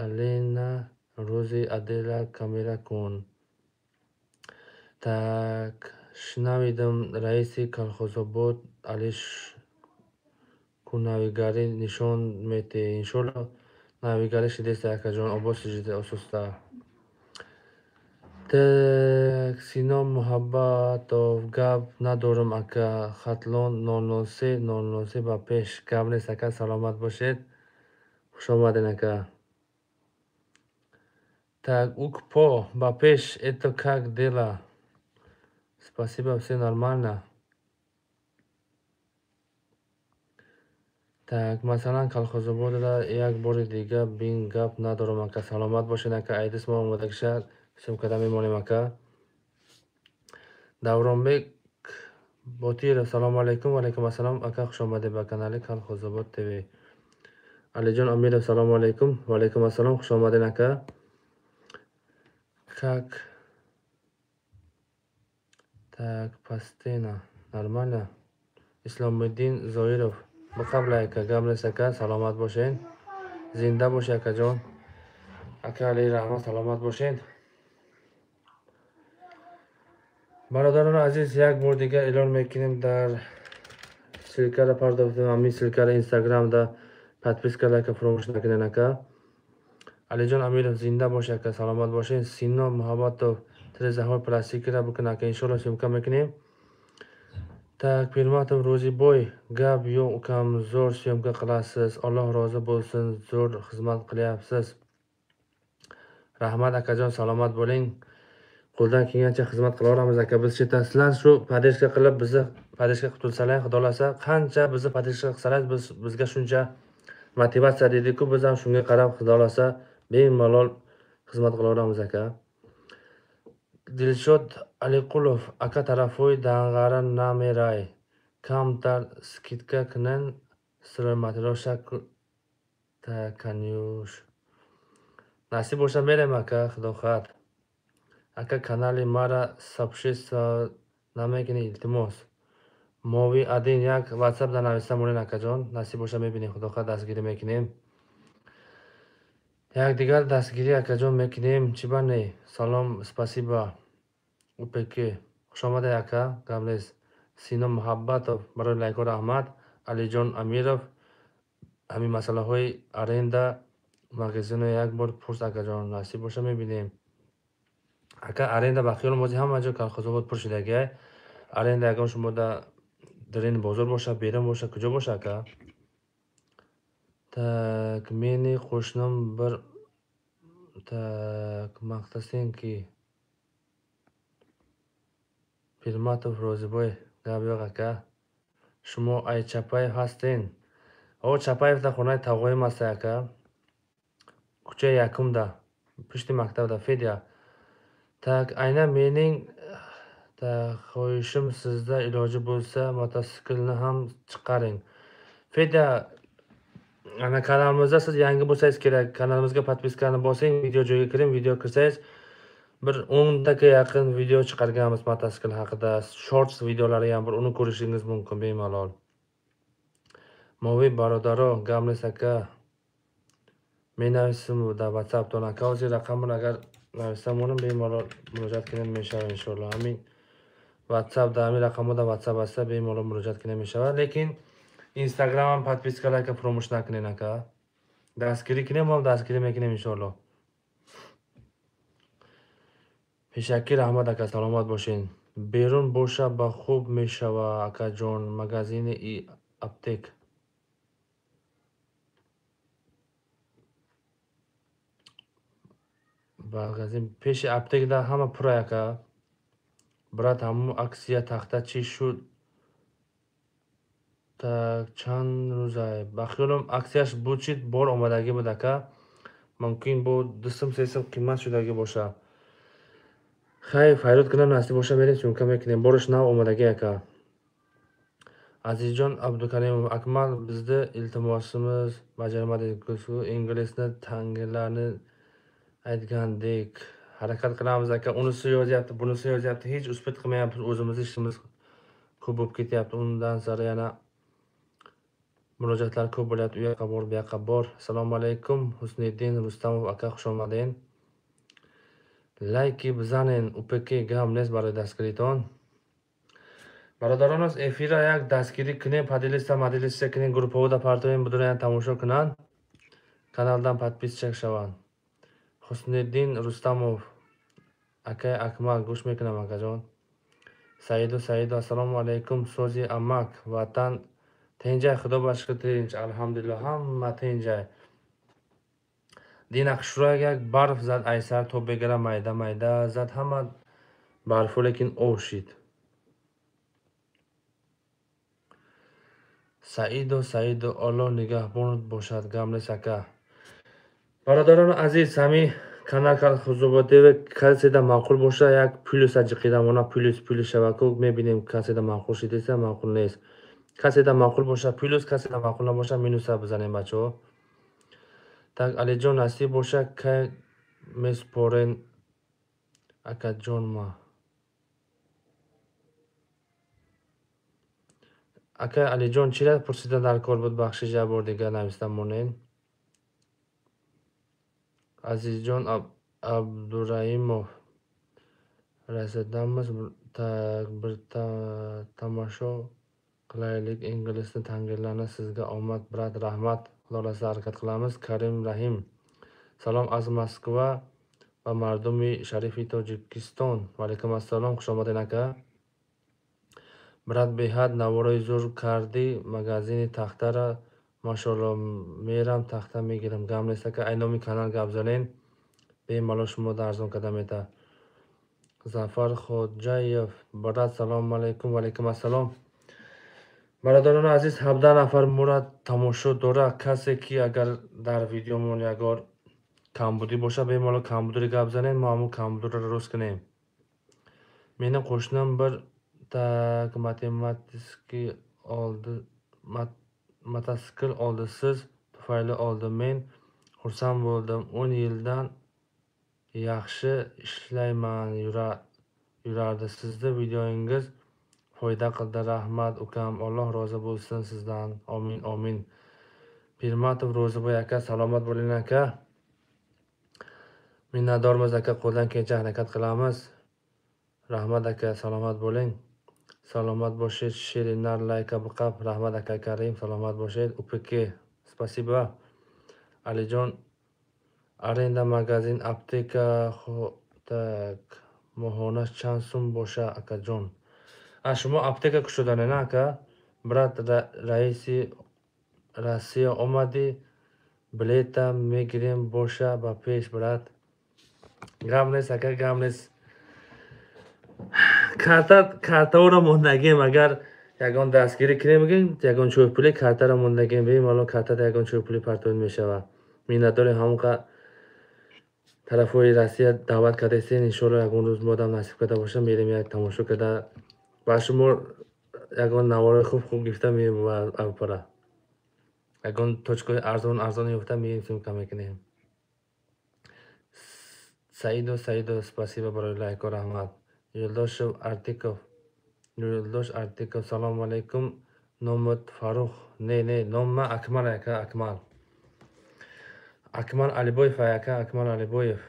S1: Алена рӯзи Адела камера кун. Так, шунавидам раиси колхозобод Алиш ку навигарӣ нишон метеҳ. Иншолло навигарӣ шидеста, акаҷон, обод шидеста ососта. Так, Сино Муҳаббатов, гап надорам, ака, Хатлон 003 003 ба пеш. Гап нест, ака, саломат бошед. Хуш омадед, ака. Так, Укпо, ба пеш, это как дела? Спасибо, все нормально. Так, масалан, колхозободра як бори дига бин, гап надорам, ака, саломат бошед, ака, айдис мо омодагиша съёмкада мемонем, ака. Давронбек Ботиров, салому алайкум, ва алайкум ассалом, ака, хуш омадед ба канали Колхозобод ТВ. Алиҷон Амиров, салому алайкум, ва алайкум ассалом, хуш омадед, ака. Как так, пастена, нормально? Исломиддин Зоиров, бақабла, ака, гап нест, ака, саломат бошед. Зинда бошед, акаҷон. Ака Али Раҳмат, саломат бошед. Бародарони азиз, як бор дигар эълон мекунем, дар ссылкара пардохтем, ҳамин ссылкара Инстаграмда подписка, лайка фаромӯш накунед, ака. Алиҷон Амиров, зинда бошед, ака, саломат бошед. Сино Муҳаббатов, тирезаҳои пластикиро бикун, ака, иншолло съёмка мекунем. Так, Пирматов Рӯзибой, гап yo'q, ukam, zo'r съёмка qilasiz, Alloh rozi bo'lsin, zo'r xizmat qilyapsiz. Rahmat, akajon, salomat bo'ling. Qo'ldan kelgancha xizmat qilaveramiz, aka. Biz chetasizlar shu podeshka qilib, bizni podeshka qilib tursalar, xudo xohlasa, qancha bizni podeshka qilsalar, biz bizga shuncha motivatsiya deydi-ku, biz ham shunga qarab, xudo xohlasa, bemalol xizmat qilaveramiz, aka. Dilshod Aliqulov, aka, tarafoy dang'ara nameray. Kamtar skidka qilin, стройматериал kanyush. Nasib bo'lsa berem, aka, xudo xohlasa. Ака, канали мара сообщество намекунӣ, илтимос. Мови один як WhatsApp да нависта монед, акаҷон. Насиб боша мебинем, худо хоҳад, дастгирӣ мекунем. Якдигар дастгирӣ, акаҷон, мекунем. Чӣ ба не? Салом, спасибо. УПК. Хуш омадед, ака, гап нест. Сино Муҳаббатов, барои лайкҳо раҳмат. Алиҷон Амиров, ҳамин масъалаҳои аренда магазино як бор пурс, акаҷон, насиб боша мебинем. Ака, аренда ба хиёлам ҳозир ҳама ҷо колхозобод пур шудагиай. Аренда ягон шумо да дарини бозор боша, берун боша, куҷо боша, ака? Так, мени qo'shnim bir так maqtasangki. Пирматов Розибой, гап yo'q, ака. Шумо ай Чапаев ҳастен? О, Чапаевда хонаи тағоим аст, ака. Кӯчаи якумда, пушти мактабда, Федя. Так, aynan mening xohishim sizda iloji bo'lsa mototsiklni ham chiqaring. Fedya, ana kanalimizda siz yangi bo'lsangiz kerak, kanalimizga podpiskani bosing, video joyiga kiring, video kirsangiz bir 10 taga yaqin video chiqarganmiz mototsikl haqida, shorts videolari ham bor, uni ko'rishingiz mumkin bemalol. Moviy barodaro, Gamles aka, men navisim da WhatsAppdan aka, hozir raqamini agar navisam uni bemalol murojaat qilib meshava inshaalloh. Amin. WhatsAppda amin raqamida WhatsApp asa bemalol murojaat qilib meshava, lekin Instagram ham podpiska layka фаромӯш накунед ака. Дастгирӣ кунем, ҳам дастгирӣ мекунем иншоаллоҳ. Пешакӣ раҳмат ака, саломат бошед. Берун боша ба хуб мешава акаҷон, магазини и аптек. Магазин пеши аптекда ҳама пурай ака. Брат, ҳамун аксия тахта чӣ шуд? Так, чанд рӯзай? Ба хиёлам аксияш буд шид, бор омадагӣ буд ака. Мумкин бо 2 сум 3 сум қимат шудагӣ боша. Хай, файрод кунам насиб боша мерем сумка мекунем. Бораш нав омадагӣ ака. Азизҷон Абдукаримов, Акмал bizni iltimosimiz bajarmadingiz. Ingilisni tangilarni aytgandek. Harakat qilamiz aka. Unisi yozyapti, bunisi yozyapti. Hech успеть qilmayapmiz. O'zimizni ishimiz ko'p bo'lib ketyapti. Undan sari yana murojaatlar ko'p bo'lyapti. U yoqqa bor, bu yoqqa bor. Assalomu alaykum Husniddin Rustamov aka, xush omadin. Layki bizanin UPK gam nest барои дастгиритон. Бародаронос, эфира як дастгирӣ кунем, поделиться маделиться кунем, группаҳода партоем, бидуроян тамошо кунанд, каналдан подписчик шаванд. Ҳусниddin Рустамов акай Акмал, гӯш мекунам акаҷон. Саиду Саиду, ассалому алайкум, сози амак, ватан тенҷай, худо ба шукр тинч, алҳамдулиллоҳ, ҳама тенҷай. Дина хушрояк як барф зад, айсар то бегара майда майда зад, ҳама барфу, лекин об шид. Саиду Саиду, Аллоҳ нигаҳбонат бошад, гам нест ака. Бародарони азиз, ҳамин канал Хузубодева каседа маъқул боша, як плюс аҷиқидамона, плюс плюс шаваку мебинем, каседа маъқул шидеса, маъқул нест. Каседа маъқул боша плюс, каседа маъқул набоша минуса бизанем, бачаҳо. Так, Алиҷон, насиб боша, кай месупорен акаҷон ма? Ака Алиҷон, чира пурсида дар кор буд, бахшиш, як бор дигар нависта монед. Азизҷон Абдураимов, расидамиз, так bir tomosha qilaylik inglizni tangirlarni, sizga omad брат, rahmat. Xudo xohlasa harakat qilamiz. Karim Rahim, salom az Moskva va mardumi sharifi Tojikiston. Va alaykum assalom, xush omading aka. Брат, беҳад наворои зур кардӣ, магазини тахтара машоалло, мерам тахта мегирам. Гам нест ака, ай номи канал гап занен, бемалол шумо арзон карда мета. Зафар Хоҷаев, брат, салому алайкум. Ва алайкум ассалом. Бародарони азиз, 17 нафар мурад тамошо дора. Касе ки агар дар видеомон ягор камбудӣ боша, бемалол камбудиро гап занем, мо ҳамун камбудиро рост кунем. Мени qo'shnim bir так математический oldi, mototsikl oldi, siz tufayli oldi, men xursand bo'ldim. 10 yildan yaxshi ishlayman yurardi. Sizni videoyingiz foyda qildi, rahmat ukam, Alloh rozi bo'lsin sizdan. Omin, omin. Pirmatov Ro'ziboy aka, salomat bo'ling aka. Minnatdormiz aka, qo'ldan kelgancha harakat qilamiz. Rahmat aka, salomat bo'ling. Salomat bo'shit, Shirinlar layka biqab, rahmat aka Karim, salomat bo'shit. UPK, спасибо. Alijon, arenda magazin, apteka, так, моҳона чанд сум боша акаҷон? А шумо аптека кушоданена ака? Брат, раиси Россия омадӣ, билета мегирем, боша ба пеш, брат. Гам нест ака, гам нест. Картаро мондагем, агар ягон дастгирӣ кунем, мегӯем ягон чойпулӣ картаро мондагем, бемалол картада ягон чойпулӣ партоид мешавад. Миннатдори ҳамон тарафҳои Россия даъват кардастен, иншоалло ягон рӯз модам насиб карда боша, мерем як тамошо карда ба шумо ягон наворои хуб хуб гирифта меем ба Аврупора. Ягон точкаҳои арзон арзон ёфта меем, съёмка мекунем. Саиду Саиду, спасибо барои лайко, раҳмат. Юлдошев Артиков, Юлдош Артиков, салому алайкум. Номат Фарух? Не, не, номма Акмал ака, Акмал. Акмал Алибоев ака, Акмал Алибоев.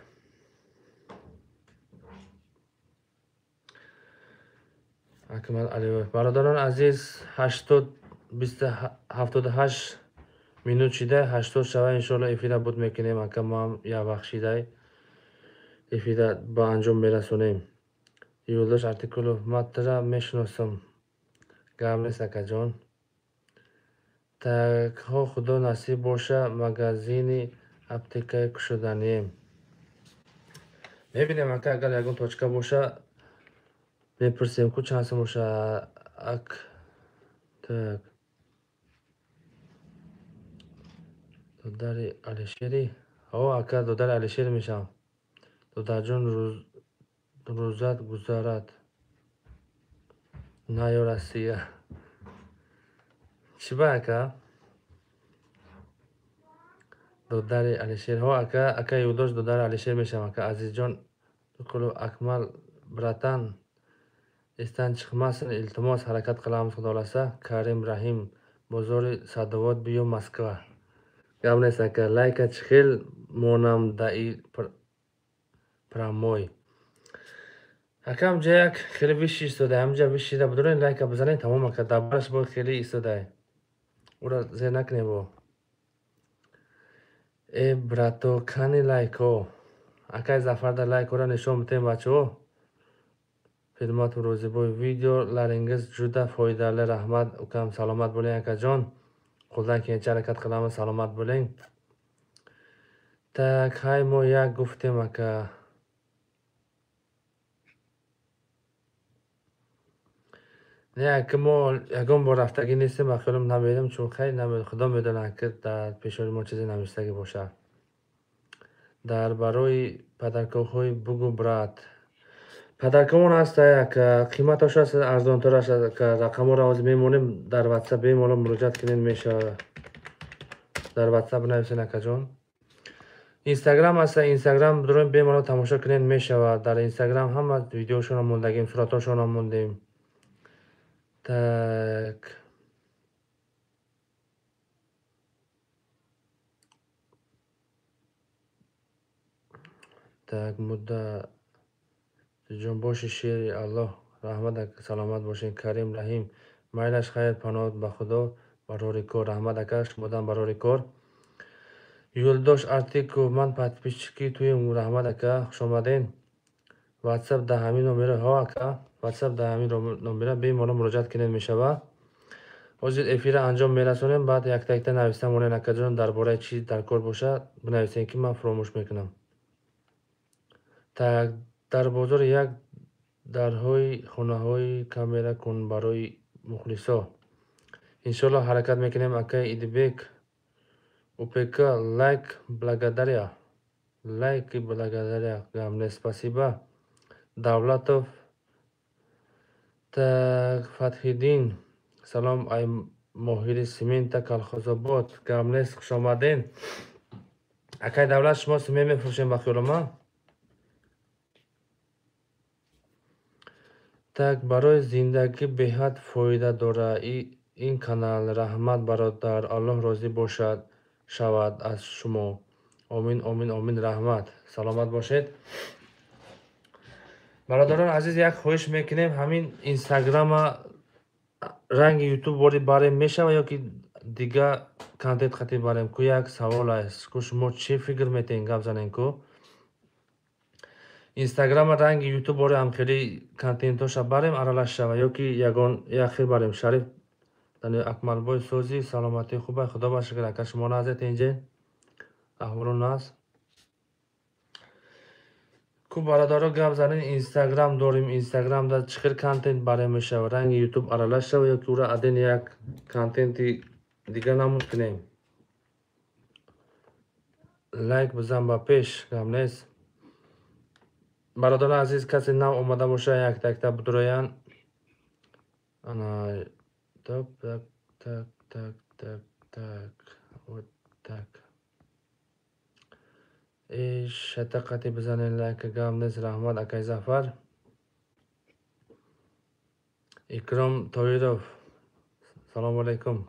S1: Акмал Алибоев. Бародарони азиз, 80 78 минут шида, 80 шава, иншоалло эфира буд мекунем ака, мо ҳам як вақт шидай эфира ба анҷом мерасонем. Юлдош Артикулов, ман тура мешиносам. Гап нест акаҷон. Такҳо худо насиб боша, магазини аптекаи кушоданием. Мебинем ака, агар ягон точка боша, мепурсем ку чанд сум боша. Ак так. Додари Алишери? О, ака, додари Алишери мешавам. Додарҷон, рӯзат гузарад. Наё Россия. Чӣ ба ака? Додари Алишер. Ҳо ака, ака Юлдош, додари Алишер мешавам ака. Азизҷон Акмал братан, esdan chiqmasin, iltimos, harakat qilamiz, xudo xohlasa. Karim Rahim, bozori Sadovod биё Москва. Гап нест, ака, лайка чихел монам даи прямой. Ака, ҳамҷа як хеле виши истода, ҳамҷа вишида бидорен, лайка бизанед, тамом, ака, дабараш бо хеле истода. Ура зер накунем бо. Э, брато, кани лайко? Акай Зафарда лайкора нишон битем, бачаҳо. Хидмату рӯзибой видеоларингиз juda foydali, rahmat ukam, salomat bo'ling, akajon. Qo'ldan kelgancha harakat qilamiz, salomat bo'ling. Так, ҳай мо як гуфтем, ака. Не, ака, мо ягон бор рафтагӣ нестем, ба хаёлам намедонам, чун хай намедонам, худо медонад, ки дар пешони мо чизе навиштагӣ бошад. Дар барои падаркоҳои бугу, брат. Падаркомон ҳаст, ака, қиматаш аст, арзонтар аст, ака, рақамҳоро ҳозир мемонем дар WhatsApp, бемалол муроҷиат кунед мешавад. Дар WhatsApp нависен, акаҷон. Инстаграм аст, Инстаграм дорем, бемалол тамошо кунед мешавад. Дар Инстаграм ҳама видеошонро мондагим, суратҳошонро мондем. Так. Так, мудда ҷон боши, шери Аллоҳ, раҳмат, саломат бошед. Карим Раҳим, майлаш, хайр, паноҳ ба Худо, барори кор, раҳмат, ака, шумодан барори кор. Юлдош Артиков, ман подписчики туем, раҳмат, ака, хуш омаден. WhatsApp да ҳамин номера, ҳо, ака, WhatsApp да ҳамин номера бемалол муроҷиат кунед мешавад. Ҳозир эфирро анҷом мерасонем, баъд якта якта нависта монед, акаҷон, дар бораи чӣ дар кор бошад, бинависед, ки ман фуромӯш мекунам. Так, дар бозор як дарҳои хонаҳои камера кун барои мухлисо. Иншоалло ҳаракат мекунем, акаи Идибек. УПК лайк благодаря. Лайк благодаря. Гамне спасибо. Давлатов. Так, Фатҳиддин. Салом, ай моҳири семента Калхозобод. Гамнес, хуш омаден. Акай Давлат, шумо семент мефурӯшем ба хаёлума? Так, барои зиндагӣ беҳад фоида дора ин канал. Раҳмат, бародар, Аллоҳ розӣ бошад шавад аз шумо. Омин, омин, омин, раҳмат. Саломат бошед. Бародарон азиз, як хоҳиш мекунем, ҳамин Инстаграма ранги Ютуб бори барем мешава ё ки дига контент хати барем? Ку як савол аст. Ку шумо чӣ фикр метаҳед, гап занен ку? Инстаграма ранги Ютуб бори ҳам хеле контентоша барем, аралаш шава ё ки ягон як хел барем. Шариф Акмалбой сози, саломатӣ хуба, худо ба шукр, ака, шумо назед инҷе. Аҳволон аст. Ку бародаро гап занен, Инстаграм дорем, Инстаграмда чӣ хел контент барем мешава? Ранги Ютуб аралаш шава ё ки ура аден як контенти дига намуд кунем? Лайк бизан ба пеш, гап нест. Бародарони азиз, касе нав омада боша, якта якта бидуроянд. Ана, топ, так, так, так, так, так, вот так. Э, шатақати бизанен лайка, гап нест, раҳмат, акай Зафар. Икром Тоиров, салому алайкум.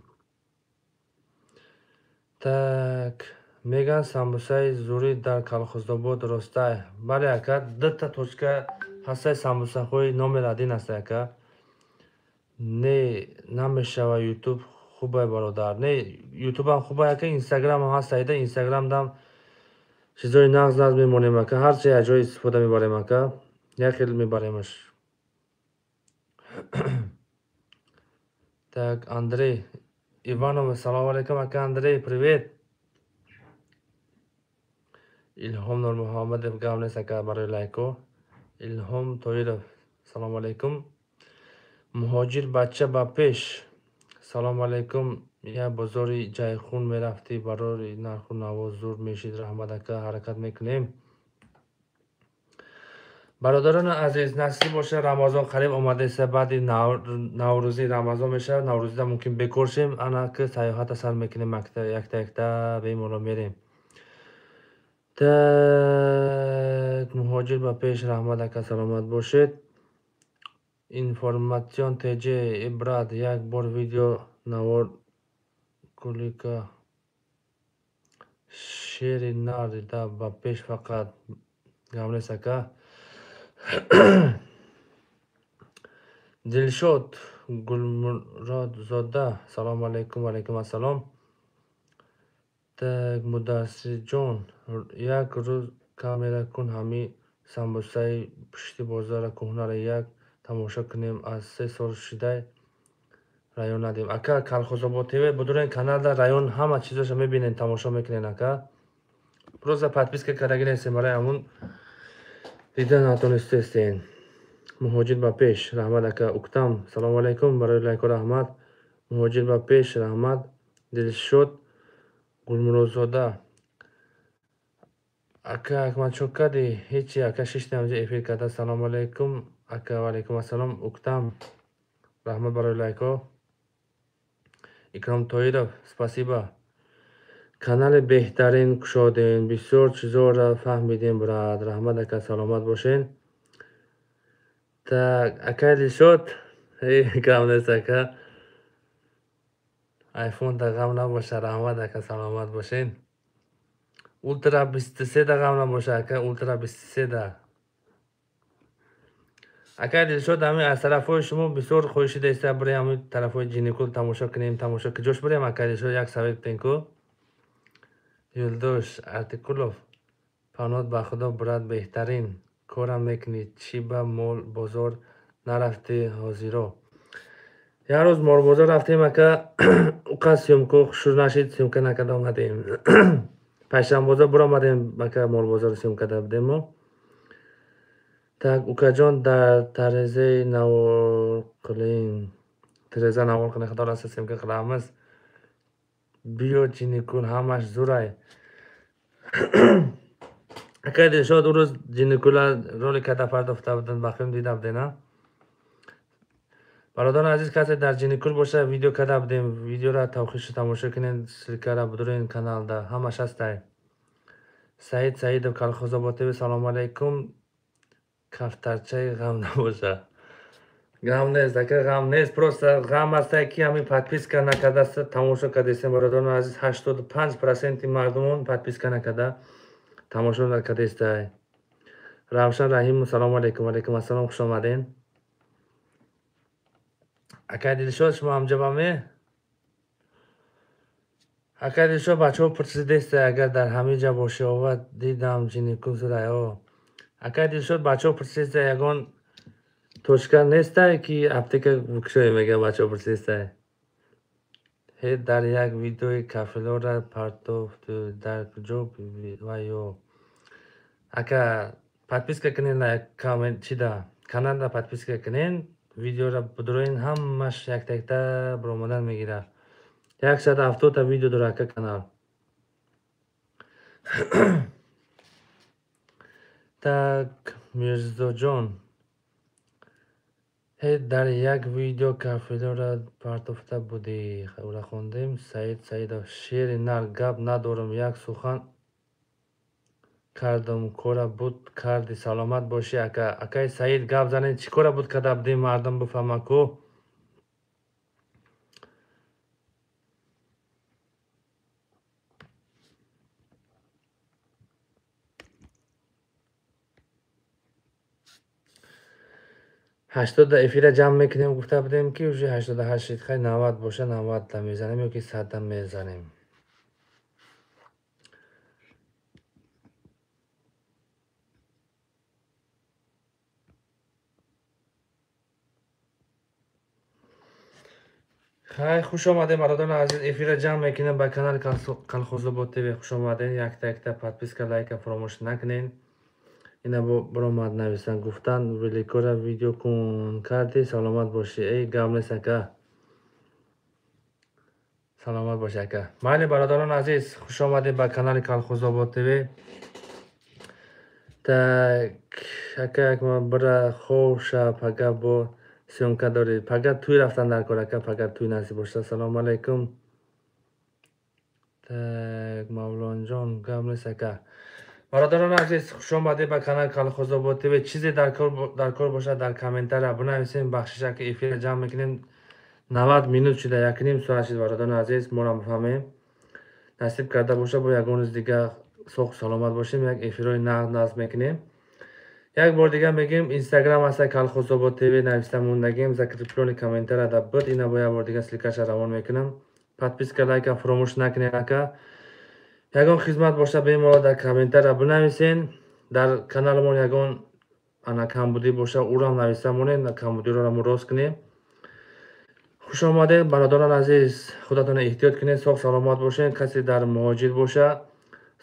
S1: Так, меган самбусаи зурӣ дар Калхозобод ростай. Бале, ака, дута точка ҳастай, самбусаҳои номер один ҳастай, ака. Не, намешава, Ютуб хубай, бародар. Не, Ютубам хубай, ака, Инстаграмам ҳастай, да Инстаграмдам чизои нағз нағз мемонем, ака, ҳарчи як ҷой истифода мебарем, ака, як хел мебаремаш. Так, Андрей Иванов, салому алайкум, ака Андрей, привет. Илҳом Нурмуҳаммадов, гап нест, ака, барои лайко. Илҳом Тоиров, салому алайкум. Муҳоҷир бача ба пеш. Салому алайкум. Я бозори Ҷайхун мерафтӣ, барори нарху наво зур мешид, раҳмат, ака, ҳаракат мекунем. Бародарони азиз, насиб боша, Рамазон қариб омадаеста, баъди Наврӯзӣ Рамазон мешавад, Наврӯзида мумкин бекор шем, ана ки сайёҳата сар мекунем, якта якта бемалол мерем. Так, муҳоҷир ба пеш, раҳмат ака, саломат бошед. Информатсион ТЖ, брат, як бор видео навор кулика шери нар да ба пеш фақат. Гап нест ака. Дилшод Гулмуродзода, салому алайкум, ва алайкум ассалом. Так, Мудассирҷон, як рӯз камера кун, ҳамин самбусаи пушти бозора кӯҳнаро як тамошо кунем, аз 3 сол шидай район надем. Ака, Калхозобод ТВ будурен каналда район ҳама чизоша мебинен, тамошо мекунен ака. Просто подписка кардаги нестем, барои ҳамун дида натонистестен. Муҳоҷир ба пеш, раҳмат ака. Уктам, салому алайкум, барои лайко раҳмат. Муҳоҷир ба пеш, раҳмат. Дилшод Гулмуродзода, ака Акмад чо кардӣ? Ҳечи ака, шиштем инҷа эфир карда. Салому алайкум ака, ва алайкум ассалом. Уктам, раҳмат барои лайко. Икром Тоиров, спасибо. Канали беҳтарин кушодем, бисёр чизоро фаҳмидем, брат. Раҳмат ака, саломат бошен. Так, акай Дилшод, гап нест ака. Айфон да ғам набоша, раҳмат ака, саломат бошен. Ултра 23 да ғам набоша ака, Ултра 23 да. Акай Дилшод, ҳамин аз тарафҳои шумо бисёр хоҳиши деста бирем ҳамин тарафҳои Ҷиникул тамошо кунем, тамошо куҷош бирем акай Дилшод, як совет биден ку. Юлдош Артикулов, панот ба худо брат, беҳтарин корам мекунӣ, чӣ ба мол бозор нарафтӣ ҳозиро? Як рӯз молбозор рафтем ака, уқа съёмка шур нашид, съёмка накарда омадем. Панҷшанбозор биромадем ака, молбозор съёмка карда будем мо. Так, укаҷон, дар тарезаи навор қилин, тереза навор қилин, худо роста съёмка қиламиз. Биё Ҷиникул, ҳамаш зурай. Акай Дилшод, ӯ рӯз Ҷиникула ролик карда пардохта буданд, ба филм дида будем, а? Бародарони азиз, касе дар Ҷиникул боша, видео карда будем, видеоро тавхишу тамошо кунед, ссылкаро будурен каналда, ҳамаш ҳастай. Саид Саидов, Калхозобод ТВ, салому алайкум. Кафтарчаи ғам набоша. Ғам нест, ака, ғам нест, просто ғам ҳастай ки ҳамин подписка накардаста тамошо кардестем, бародарони азиз, 85% мардумон подписка накарда тамошо накардестай. Равшан Раҳимов, салому алайкум, алайкум ассалом, хуш омаден. Акай Дилшод, шумо ҳамҷо ба ме? Акай Дилшод, бачаҳо пурсидестай, агар дар ҳамин ҷа бошӣ, ова дидам Ҷиникул зурай, о. Акай Дилшод, бачаҳо пурсидестай, ягон точка нестай ки аптека бикушоем, мегӯяд бачаҳо пурсидестай. Ҳе дар як видеои кафелора партофту дар куҷо ва ё? Ака, подписка кунед на коммент чида, каналда подписка кунед, видеоро будуроен, ҳамаш якта-якта биромадан мегирад. 170 видео дорад ака канал. Так, Мирзоҷон, ҳе дар як видео кафелора партофта будӣ, ӯра хондем. Саид Саидов, шери нар, гап надорам, як сухан кардам, кора буд кардӣ, саломат бошӣ ака. Акай Саид, гап занед, чӣ кора буд карда будем, мардум бифаҳма ку. 80 эфира ҷамъ мекунем, гуфта будем ки уже 88 шид, хай 90 боша, 90 мезанем ё ки 100 мезанем. Хай, хуш омадем бародарони азиз, эфира ҷамъ мекунем ба канали Калхозобод ТВ. Хуш омадем, якта якта подписка, лайка фаромӯш накунед. Ина биромад нависан, гуфтан великора видео кун кардӣ, саломат бошӣ. Эй, гап нест ака, саломат бошӣ ака. Майли бародарони азиз, хуш омадем ба канали Калхозобод ТВ. Так, ака, як бира хов ша, пага бо съёмка дорӣ. Пага тӯй рафтан дар кор ака, пага тӯй насиб боша. Салому алайкум. Так, Мавлонҷон, гап нест ака. Бародарони азиз, хушомадед ба канали Калхозобод ТВ. Чизе дар кор бошад, дар комментария бинависем. Бахшиша, ки эфира ҷамъ мекунем. 90 минут шуда, 1,5 соат шуд. Бародарони азиз, моро бифаҳмем. Насиб карда боша, бо ягон рӯз дига соҳу саломат бошем, як эфирҳои нағз назм мекунем. Як бор дига мегӯем, Инстаграм аста, Калхозобод ТВ нависта мондагим, закреплённый комментария да буд. Ина бо як бор дига ссылка ша равон мекунам. Подписка, лайка фуромӯш накунед, ака. Ягон хизмат боша, бемалол дар комментария бинависен. Дар каналамон ягон ана камбудӣ боша, ӯрам нависта монед, камбудиро мо рост кунем. Хуш омадед, бародарон азиз. Худатон эҳтиёт кунед, соҳ саломат бошед. Касе дар муҳоҷир боша,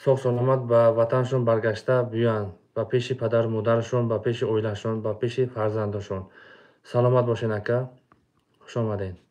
S1: соҳ саломат ба ватанашон баргашта биёянд, ба пеши падару модарашон, ба пеши оилашон, ба пеши фарзандашон. Саломат бошед, ака. Хуш омадед.